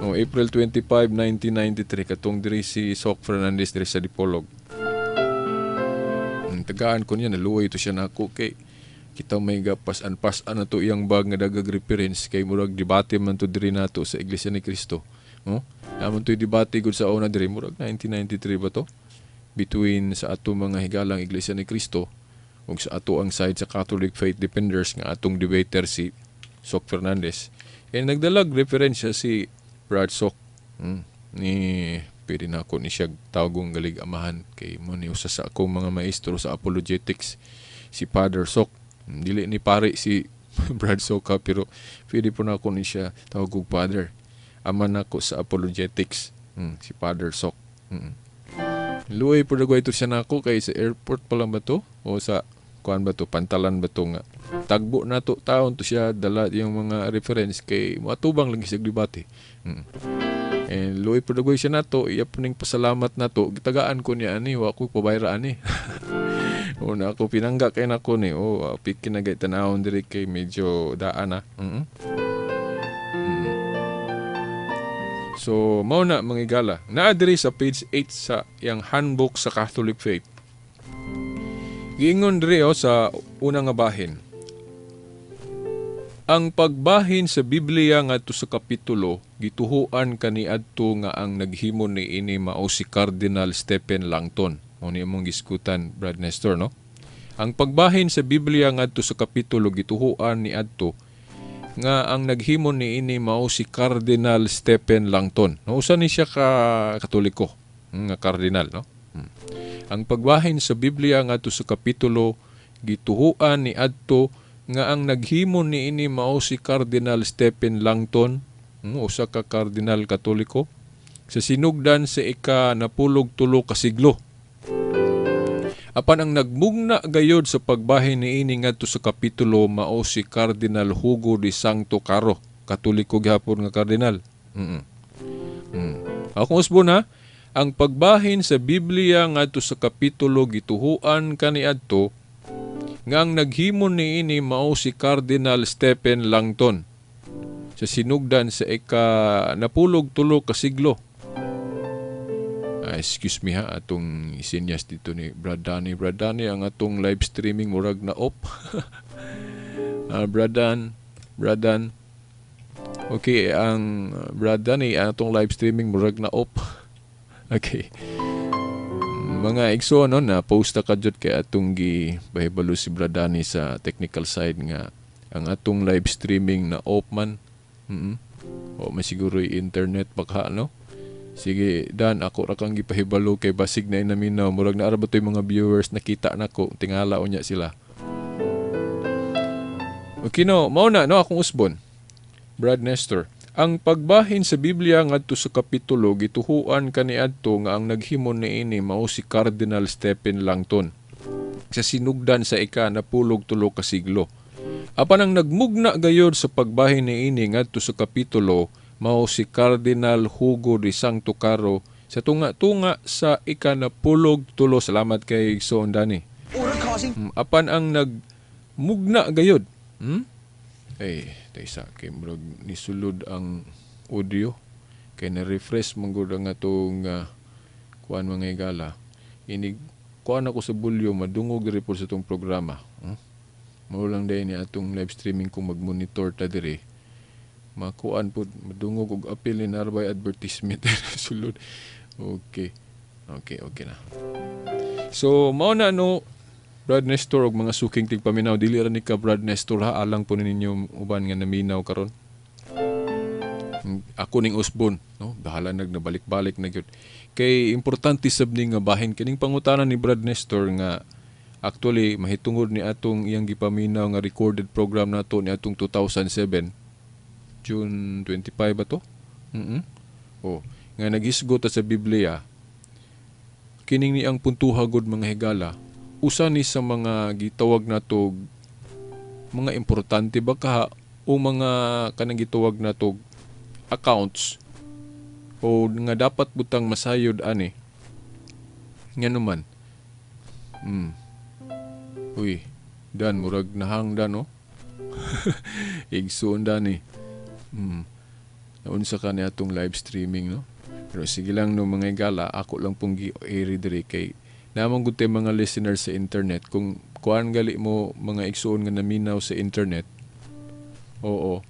Oh, April 25, 1993 katong diri si Sok Fernandez diri sa Dipolog. Tagaan ko niya, naluoy ito siya nako kay kita may gapasan-pasan na to iyang bag nga dagag reference kay murag debate man to diri nato sa Iglesia ni Cristo. No? Naman to'y debate gud sa una diri murag 1993 ba to? Between sa ato mga higalang Iglesia ni Cristo ug sa ato ang side sa Catholic Faith Defenders nga atong debater si Sok Fernandez. E nagdalag referensya si Brad Sok. Ni pwede na ako ni siya tawgong galig amahan kay mo ni usa sa akong mga maestro sa apologetics si Father Sok. Dili ni pare si Brad Sok ha, pero pwede po na ako ni siya tawgong father. Ama na ko sa apologetics, si Father Sok. Luoy po na ito siya nako kay sa airport pa lang ba to? O sa kuan ba to? Pantalan ba to nga? Tagbo na to, taon to siya dala yung mga reference kay matubang lang siya debate. And luoy po na siya nato, iya po ning pasalamat nato, gitagaan ko niya ani, wa ko pabayra ani. O na ako pinangga kay nako ni, o piki na gay tanawon diri kay medyo daan na. So, mao na mga igala. Naa diri sa page 8 sa iyang handbook sa Catholic Faith. Giingon diri sa una nga bahin. Ang pagbahin sa Biblia ngadto sa kapitulo gituhuan kaniadto nga ang naghimo niini mao si Cardinal Stephen Langton. Mao ni imong giskutan, Brad Nestor, no? Ang pagbahin sa Biblia ngadto sa kapitulo gituhuan niadto nga ang naghimo niini mao si Cardinal Stephen Langton. No, usa ni siya ka Katoliko nga cardinal, no? Ang pagbahin sa Biblia ngadto sa kapitulo gituhuan niadto nga ang naghimo niini mao si Cardinal Stephen Langton, usa ka cardinal Katoliko sa sinugdan sa ika-napulog tulo ka siglo. Apan ang nagmugna gayod sa pagbahin niini ngadto sa kapitulo mao si Cardinal Hugo de Sancto Caro, Katoliko gihapon nga kardinal. Akong usbon ha, ang pagbahin sa Biblia ngadto sa kapitulo gituhuan kaniadto nga ang naghimo niini mao si Cardinal Stephen Langton sa sinugdan sa ika-napulog tulo ka siglo. Excuse me ha, atong isinyas dito ni Brad Danny. Brad Danny, ang atong live streaming murag na off. Brad Dan, Brad Dan. Okay, ang Brad Danny, ang atong live streaming murag na off. Okay. Mga igsoon, no, na post na kadyot kay atong gi bahibalo si Brad Danny sa technical side nga ang atong live streaming na off man. O may siguro internet baka, no? Sige, Dan, ako ra kang gipahibalo kay basig na inaminaw. Murag na ara ba to'y mga viewers nakita nako, tingala unya sila. Okay, no, mao na, no, akong usbon. Brad Nestor. Ang pagbahin sa Biblia ngadto sa kapitulo gituhuan kaniadto nga ang naghimo niini mao si Cardinal Stephen Langton sa sinugdan sa ika-napulog tulo ka siglo. Apan ang nagmugna gayod sa pagbahin niini ngadto sa kapitulo mao si Cardinal Hugo de Sancto Caro sa tunga-tunga sa 13. Salamat kay Igsoon Dani. Apan ang nagmugna gayod. Ay, taysa kay murag nisulod ang audio kay na-refresh man gud ang atong kuan mga higala. Inig kuan ako sa volume, madungog diri pod sa atong programa. Mao lang dahil ni atong live streaming kung mag-monitor ta diri. Makuan pod madungog og apil ni narbay advertisement sulod. Okay. Okay na. So mao na no, Brad Nestor og mga suking tigpaminaw, dili ra ni ka Brad Nestor ha, alang po ninyo uban nga naminaw karon. Ako ning usbon, no, bahala nag nabalik-balik na gyud. Kay importante sab ni nga bahin kining pangutana ni Brad Nestor nga actually mahitungod ni atong iyang gipaminaw nga recorded program nato ni atong 2007 June 25 ba to? Oh, nga naghisgot ta sa Biblia. Kining ni ang puntuha gud mga higala. Usa ni sa mga gitawag nato mga importante ba ka o mga kanang gitawag nato accounts o nga dapat butang masayod ani. Nga naman. Uy, dan murag nahang dan no. Igsuon dan ni. Naunsa ka ni atong live streaming no. Pero sige lang no mga higala, ako lang pong gi-iri diri kay namang gud tay mga listeners sa internet. Kung kuan gali mo mga igsuon nga naminaw sa internet, oo,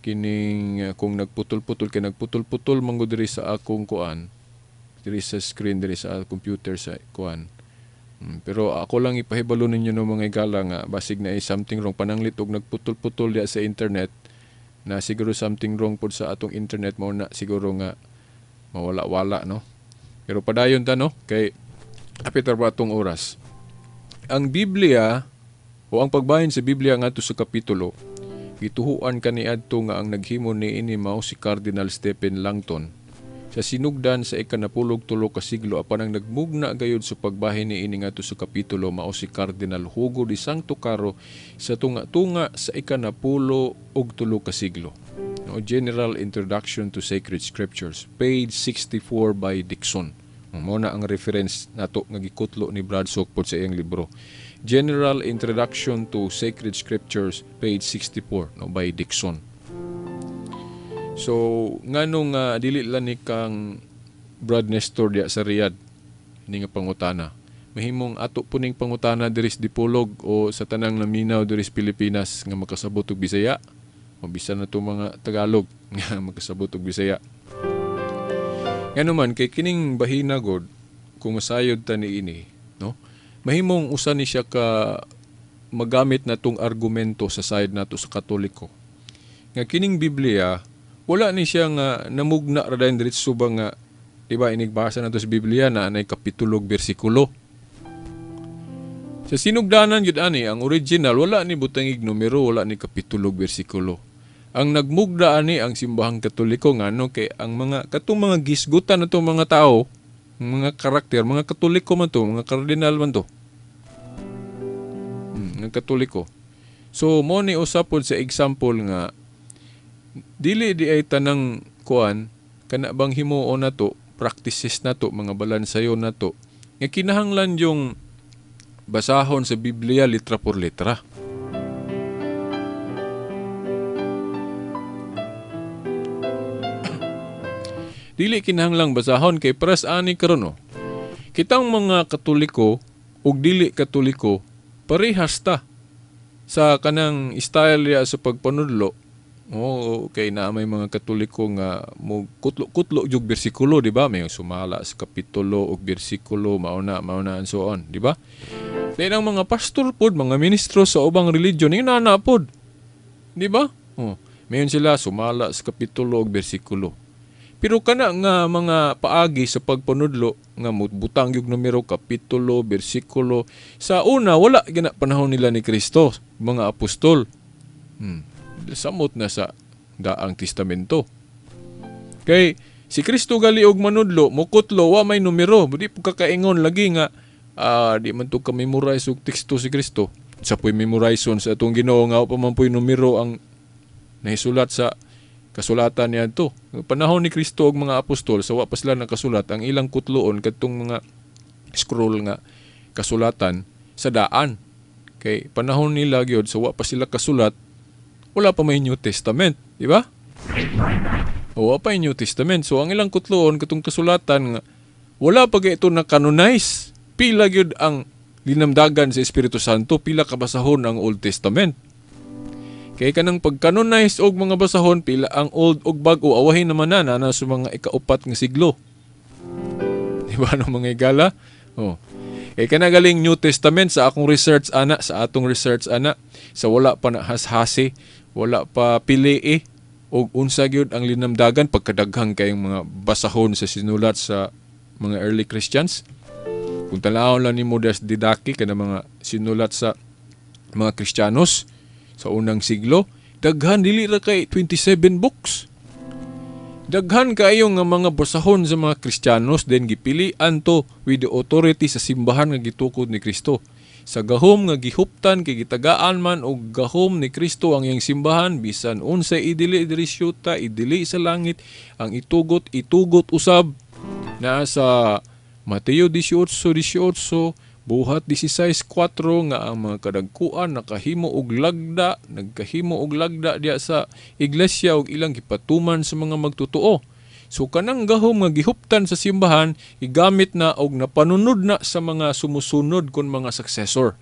kining kung nagputol-putol kay nagputol-putol man gud diri sa akong kuan, diri sa screen, diri sa computer sa kuan. Pero ako lang ipahibalo ninyo no mga higala nga basig na ay something wrong pananglit og nagputol-putol diya sa internet, na siguro something wrong pod sa atong internet, mao na siguro nga mawala-wala no. Pero padayon ta no kay apit ra ba atong oras. Ang Biblia o ang pagbahin sa Biblia ngadto sa kapitulo, gituhuan kaniadto nga ang naghimo niini mao si Cardinal Stephen Langton sa sinugdan sa 13 ka siglo. Apan ang nagmugna gayud sa pagbahin niini ngadto sa kapitulo mao si Cardinal Hugo de Sancto Caro sa tunga-tunga sa 13 ka siglo. No, General Introduction to Sacred Scriptures, page 64 by Dixon. Mao na ang reference nato nga gikutlo ni Brad Sokpod sa iyang libro. General Introduction to Sacred Scriptures, page 64, no, by Dixon. So nganong dili lang ni kang Brad Nestor diya sa Riyadh ni nga pangutana. Mahimong ato puning pangutana diri sa Dipolog o sa tanang naminaw diri sa Pilipinas nga makasabot og Bisaya o bisan na to mga Tagalog nga makasabot og Bisaya. Ngano man kay kining bahina god kung masayod ta niini, no? Mahimong usa ni siya ka magamit na tong argumento sa side nato sa Katoliko. Nga kining Biblia wala ni siya nga namugna ra dayon diretso ba nga, di ba inigbasa nato sa Biblia na anay kapitulo ug bersikulo. Sa sinugdanan gyud ani ang original wala ni butangig numero, wala ni kapitulo ug bersikulo. Ang nagmugda ani ang simbahang Katoliko ngano kay ang mga katong mga gisgutan natong mga tao, mga karakter, mga Katoliko man to, mga kardinal man to. Mga Katoliko. So mo ni usa pod sa example nga dili di ay tanang kuan kana bang himuon nato, practices nato, mga balansayon nato nga kinahanglan yung basahon sa Biblia litra por letra. Dili kinahanglang basahon kay paras ani karon oh. Kitang mga Katoliko ug dili Katoliko parehas ta sa kanang style ya sa pagpanudlo. Oo, kay na may mga Katoliko nga mo kutlo-kutlo jug bersikulo, di ba? May sumala sa kapitulo ug bersikulo, mauna and so on, di ba? Then ang mga pastor pod, mga ministro sa ubang religion, inana pod. Di ba? Oh, mayon sila sumala sa kapitulo ug bersikulo. Pero kana nga mga paagi sa pagpanudlo nga butang yung numero, kapitulo, bersikulo, sa una wala gina panahon nila ni Kristo, mga apostol. Samot na sa Daang Testamento. Kay si Kristo gali og manudlo, mukutlo wa may numero, di po kakaingon lagi nga di man to ka memorize og teksto si Kristo. Sa po'y memorizon sa atong Ginoo nga pa man po'y numero ang nahisulat sa Kasulatan niya to. Panahon ni Kristo og mga apostol, sa wa pa sila nakasulat, ang ilang kutloon kadtong mga scroll nga kasulatan sa daan. Kay panahon nila gyud, sa wa pa sila kasulat, wala pa may New Testament, di ba? O, wa pa yung New Testament. So ang ilang kutloon katong kasulatan nga wala pa kay ito na canonize. Pila gyud ang linamdagan sa Espiritu Santo, pila ka basahon ang Old Testament. Kay kanang pag-canonize og mga basahon, pila ang old og bag-o, awahin naman na na sa mga ikaupat nga siglo. Di ba no, mga higala? Oh. Kay kana galing New Testament sa akong research ana, sa atong research ana, sa wala pa na hashasi, wala pa pili og unsa gyud ang linamdagan pagkadaghang kayong mga basahon sa sinulat sa mga early Christians. Kung tan-awon lang nimo des Didache, kana mga sinulat sa mga Kristiyanos sa unang siglo, daghan, dili ra kay 27 books. Daghan kaayo nga mga basahon sa mga Kristiyanos, then gipilian to with the authority sa simbahan nga gitukod ni Kristo. Sa gahom nga gihuptan kay gitagaan man og gahom ni Kristo ang iyang simbahan, bisan unsay idili diri syuta, idili sa langit, ang itugot, itugot usab. Naa sa Mateo 18:18, Buhat 16:4 nga ang mga kadagkuan nakahimo og lagda, nagkahimo og lagda diya sa iglesia og ilang gipatuman sa mga magtotoo. So kanang gahom nga gihuptan sa simbahan, gigamit na og napanunod na sa mga sumusunod kon mga successor.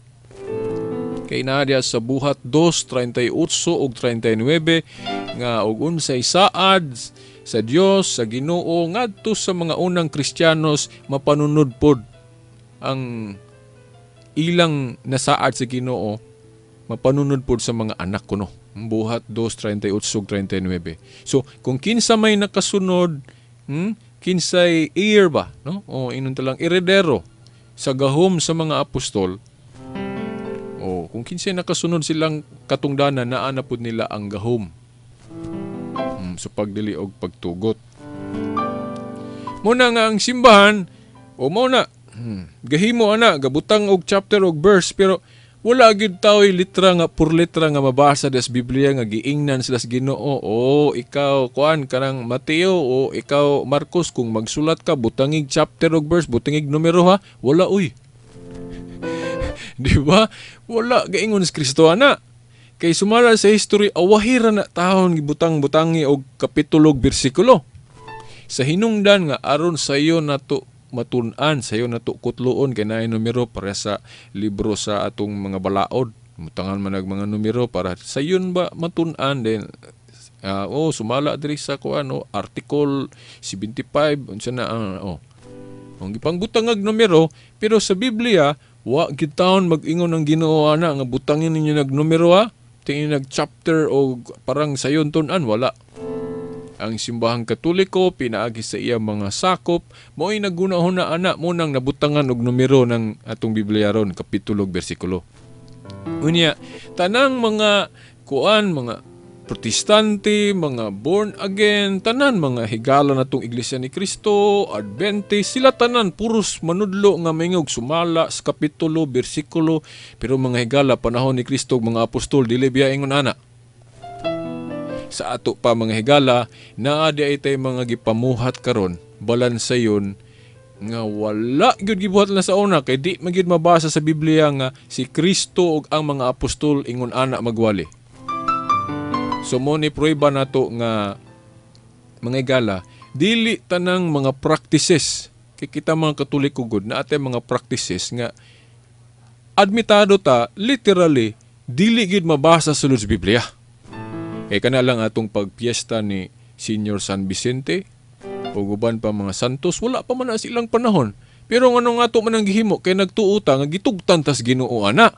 Kay naa diya sa Buhat 2:38 ug 39 nga og unsay saad sa Dios sa Ginoo ngadto sa mga unang Kristiyanos, mapanunod pod ang ilang nasaad sa Ginoo, mapanunod pod sa mga anak kuno. Buhat 2:38 ug 39. So kung kinsa may nakasunod, kinsay heir ba, no? O inon talang heredero sa gahom sa mga apostol. O kung kinsay nakasunod silang katungdanan, naa na pud nila ang gahom sa pagdili og pagtugot. Muna nga ang simbahan o mao na gahimo ana, gabutang og chapter og verse, pero wala gyud taoy litra nga pur litra nga mabasa des Biblia nga giingnan sila sa Ginoo. O ikaw kuan kanang Mateo o ikaw Marcos, kung magsulat ka, butangig chapter og verse, butangig numero ha. Wala uy. Di ba? Wala gaingon si Kristo ana. Kay sumala sa history, awahira na taon gibutang-butangi og kapitulo og bersikulo. Sa hinungdan nga aron sayo nato matun-an, sayo nato kutloon, kay naay numero para sa libro sa atong mga balaod. Mutangan man ang mga numero para sayon ba matun-an din. Oh, sumala diri sa kuan, oh, article 75 unsa na, oh. Ang gipangbutang og numero, pero sa Biblia wa gid taon mag-ingon ang Ginoo ana nga butangin ninyo nag numero ha. Tingin nag chapter o parang sayon tun-an, wala. Ang simbahang Katoliko pinaagi sa iya mga sakop mao'y nagunahuna ana mo nang nabutangan og numero ng atong Biblia ron, kapitulo ug bersikulo. Unya tanang mga kuan, mga Protestante, mga born again, tanan mga higala natong Iglesia ni Cristo, Adventist, sila tanan puros manudlo nga maingog sumala sa kapitulo, bersikulo, pero mga higala, panahon ni Kristo ug mga apostol dili biya ingon ana. Sa ato pa, mga higala, naa di ay tay mga gipamuhat karon balan sayon nga wala gyud gibuhat na sa una, kay di man gyud mabasa sa Biblia nga si Kristo ug ang mga apostol ingon ana magwali. So mo ni prueba nato nga mga higala, dili tanang mga practices, kay kita mga Katoliko gud na ate mga practices nga admitado ta literally dili gyud mabasa sa sulod sa Biblia. Kay kana lang atong pagpiesta ni Senior San Vicente ug uban pa mga santos, wala pa man na silang panahon. Pero ngano nga ato man ang gihimo kay nagtuo ta nga gitugtan tas Ginoo ana.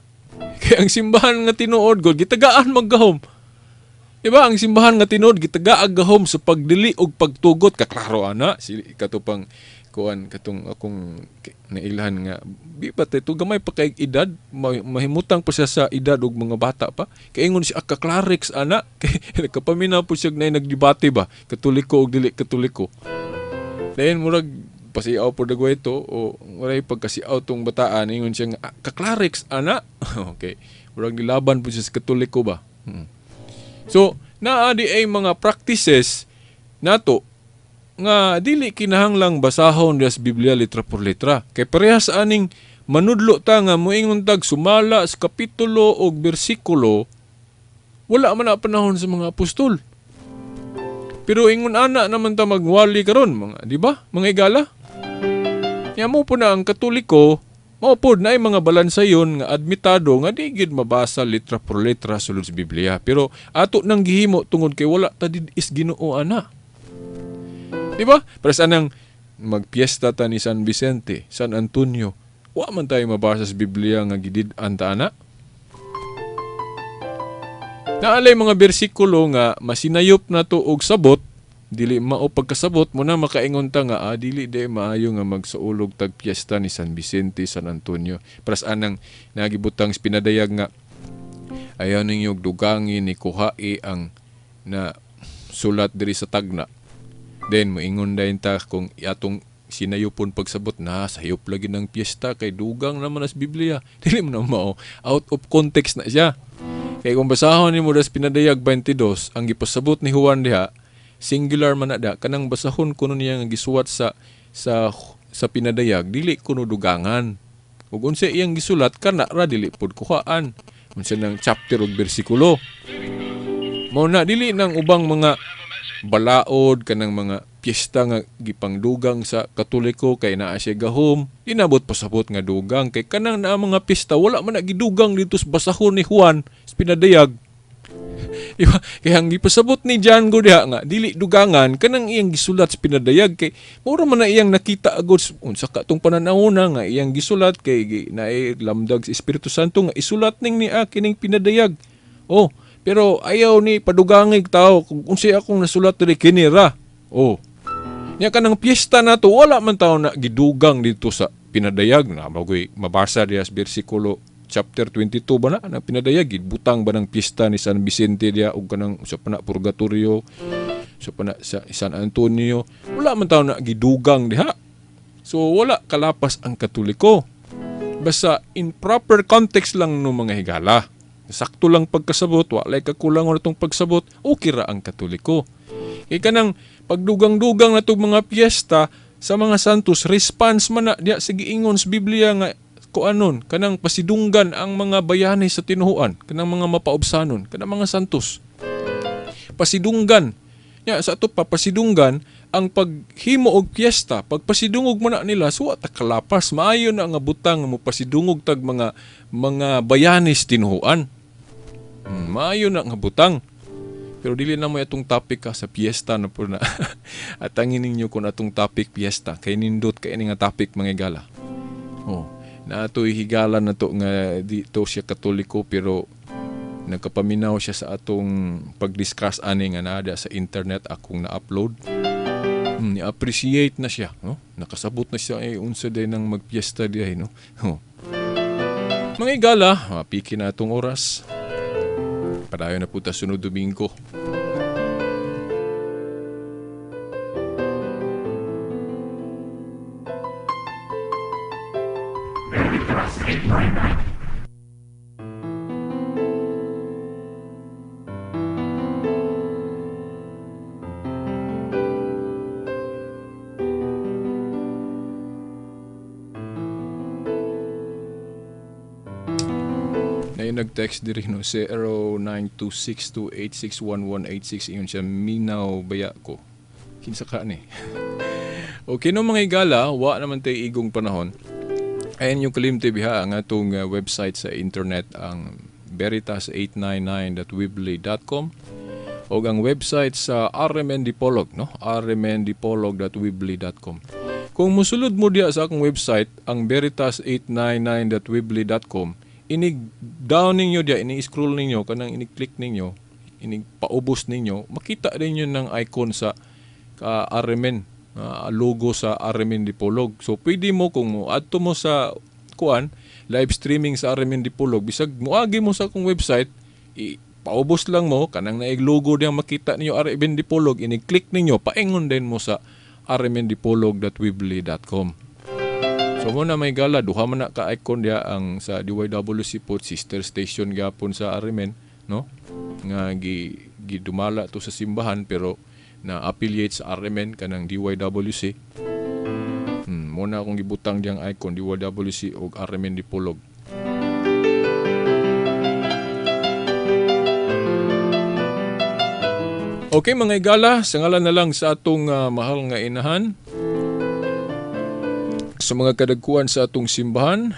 Kay ang simbahan nga tinuod gud gitagaan maggahom. Diba? Ang simbahan nga tinuod gitagaag gahom sa pagdili og pagtugot, kaklaro ana si katupang kuan katong akong nailhan nga di ba to gamay pa kay edad, mahimutang pa siya sa edad og mga bata pa, kay ingon siya kaklarix ana. Kay nagkapamina po siya na nagdebate ba Katoliko og dili Katoliko. Dayon murag pasiaw po dagway to o walay pagkasiaw tong bataan, ingon siya nga kaklarix ana. Okay, murag nilaban po siya sa Katoliko ba. So Naa di ay mga practices nato nga dili kinahanglang basahon diha sa Biblia letra por letra. Kay parehas aning manudlo ta nga moingon tag sumala sa kapitulo og bersikulo, wala man na panahon sa mga apostol. Pero ingon ana naman ta magwali karon, mga, di ba? Mga igala. Nya mo po na ang Katoliko, mao pod na ay mga balansayon nga admitado nga di gid mabasa letra por letra sulod sa Biblia. Pero ato nang gihimo tungod kay wala ta did is Ginoo ana. Di ba? Pero sa anang magpiesta ta ni San Vicente, San Antonio, wa man tayo mabasa sa Biblia nga gidid-an ta ana. Naalay mga bersikulo nga masinayop na to og sabot, dili mao pagkasabot mo na makaingon ta nga dili day maayo nga magsaulog tag piyesta ni San Vicente, San Antonio. Para sa anang nagibutang pinadayag nga ayaw ninyo dugangi ni kuhae ang na sulat diri sa tagna. Then moingon dayon ta kung atong sinayupon pagsabot na sayop lagi ng piyesta kay dugang naman as Biblia. Dili mo na mao, out of context na siya. Kay kung basahon nimo das pinadayag 22, ang gipasabot ni Juan diha, singular man na da, kanang basahon kuno niya nga gisuwat sa pinadayag, dili kuno dugangan. Ug unsa iyang gisulat kana ra dili pud kuhaan. Unsa nang chapter ug bersikulo. Mao na dili nang ubang mga balaod kanang mga piyesta nga gipangdugang sa Katoliko kay naa siya gahom, inabot pasabot nga dugang kay kanang naa mga piyesta wala man na gidugang dito sa basahon ni Juan sa pinadayag. Diba? Kaya ang gipasabot ni John go diha nga dili dugangan kanang iyang gisulat sa pinadayag kay mura man na iyang nakita agud unsa ka tong pananahona nga iyang gisulat kay naay lamdag sa Espiritu Santo nga isulat ning niya kining pinadayag. Oh, pero ayaw ni padugangig tao kung unsay akong nasulat diri kini ra. Oh. Nya kanang piyesta nato wala man tao na gidugang dito sa pinadayag na magoy mabasa diha sa bersikulo chapter 22 ba na pinadayag gibutang ba ng piyesta ni San Vicente diha og kanang sa pana purgatorio sa pana sa San Antonio, wala man tao na gidugang diha. So wala kalapas ang Katoliko. Basta in proper context lang no mga higala. Sakto lang pagkasabot, walay kakulang atong pagsabot, okay ra ang Katoliko. Kay kanang pagdugang-dugang natong mga piyesta sa mga santos, response man na diya sa giingon sa Biblia nga kuanon, kanang pasidunggan ang mga bayani sa tinuhuan, kanang mga mapaobsanon, kanang mga santos. Pasidunggan. Ya, sa ato pa pasidunggan ang paghimo og piyesta, pagpasidungog man na nila, so ta kalapas, maayo na nga butang mo pasidungog tag mga bayani sa tinuhuan. Maayo na nga butang. Pero dili na mo atong topic ka sa piyesta na po na. At angin ninyo kung atong topic piyesta. Kay nindot kay ini nga topic mga higala. Oh, na ato'y higala na to nga dito siya Katoliko pero nagkapaminaw siya sa atong pag-discuss ani nga naa sa internet akong na-upload. Ni-appreciate na siya, no? Nakasabot na siya ay unsa day nang magpiyesta diay, no? Oh. Mga higala, mapiki na atong oras. Padayon na po ta sunod Domingo. Veritas 899. Nag-text diri no 0926286186 ingon siya minaw baya ko. Kinsa ka ni? Okay no mga higala, wa naman tay igong panahon. Ayan yung kalimti biha ang atong website sa internet ang veritas899.weebly.com o ang website sa RMN Dipolog no, rmndipolog.weebly.com. Kung musulod mo diha sa akong website ang veritas899.weebly.com, inig down ninyo diya, ini-scroll ninyo, kanang ini-click ninyo, inig paubos ninyo, makita din yun ng icon sa RMN, logo sa RMN Dipolog. So pwede mo kung mo adto mo sa kuan live streaming sa RMN Dipolog, bisag moagi mo sa akong website, paubos lang mo kanang naig logo diya makita ninyo RMN Dipolog, ini-click ninyo, paingon din mo sa rmndipolog.weebly.com. So mo na may gala, duha man na ka-icon diya ang sa DYWC po, sister station gyapon sa RMN, no? Nga Gidumala to sa simbahan pero na affiliate sa RMN kanang DYWC. Mo na akong gibutang diyang icon DYWC og RMN Dipolog. Okay mga igala, sa ngalan na lang sa atong mahal nga inahan, sa mga kadagkuan sa atong simbahan,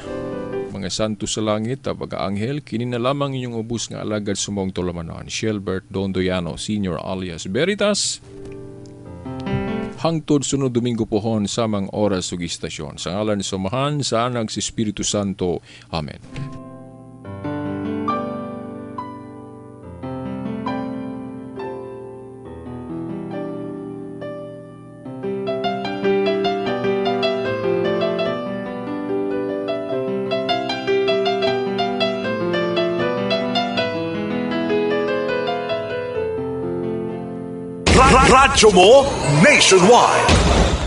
mga santo sa langit, pag-aanghel, kini na lamang inyong ubos nga alagad sumong tulumanon, Shelbert Dondoyano, Senior alias Veritas, hangtod sunod Domingo pohon samang oras ug istasyon. Sa ngalan sa Amahan, sa Anak, sa Espiritu Santo. Amen. Radyo mo nationwide.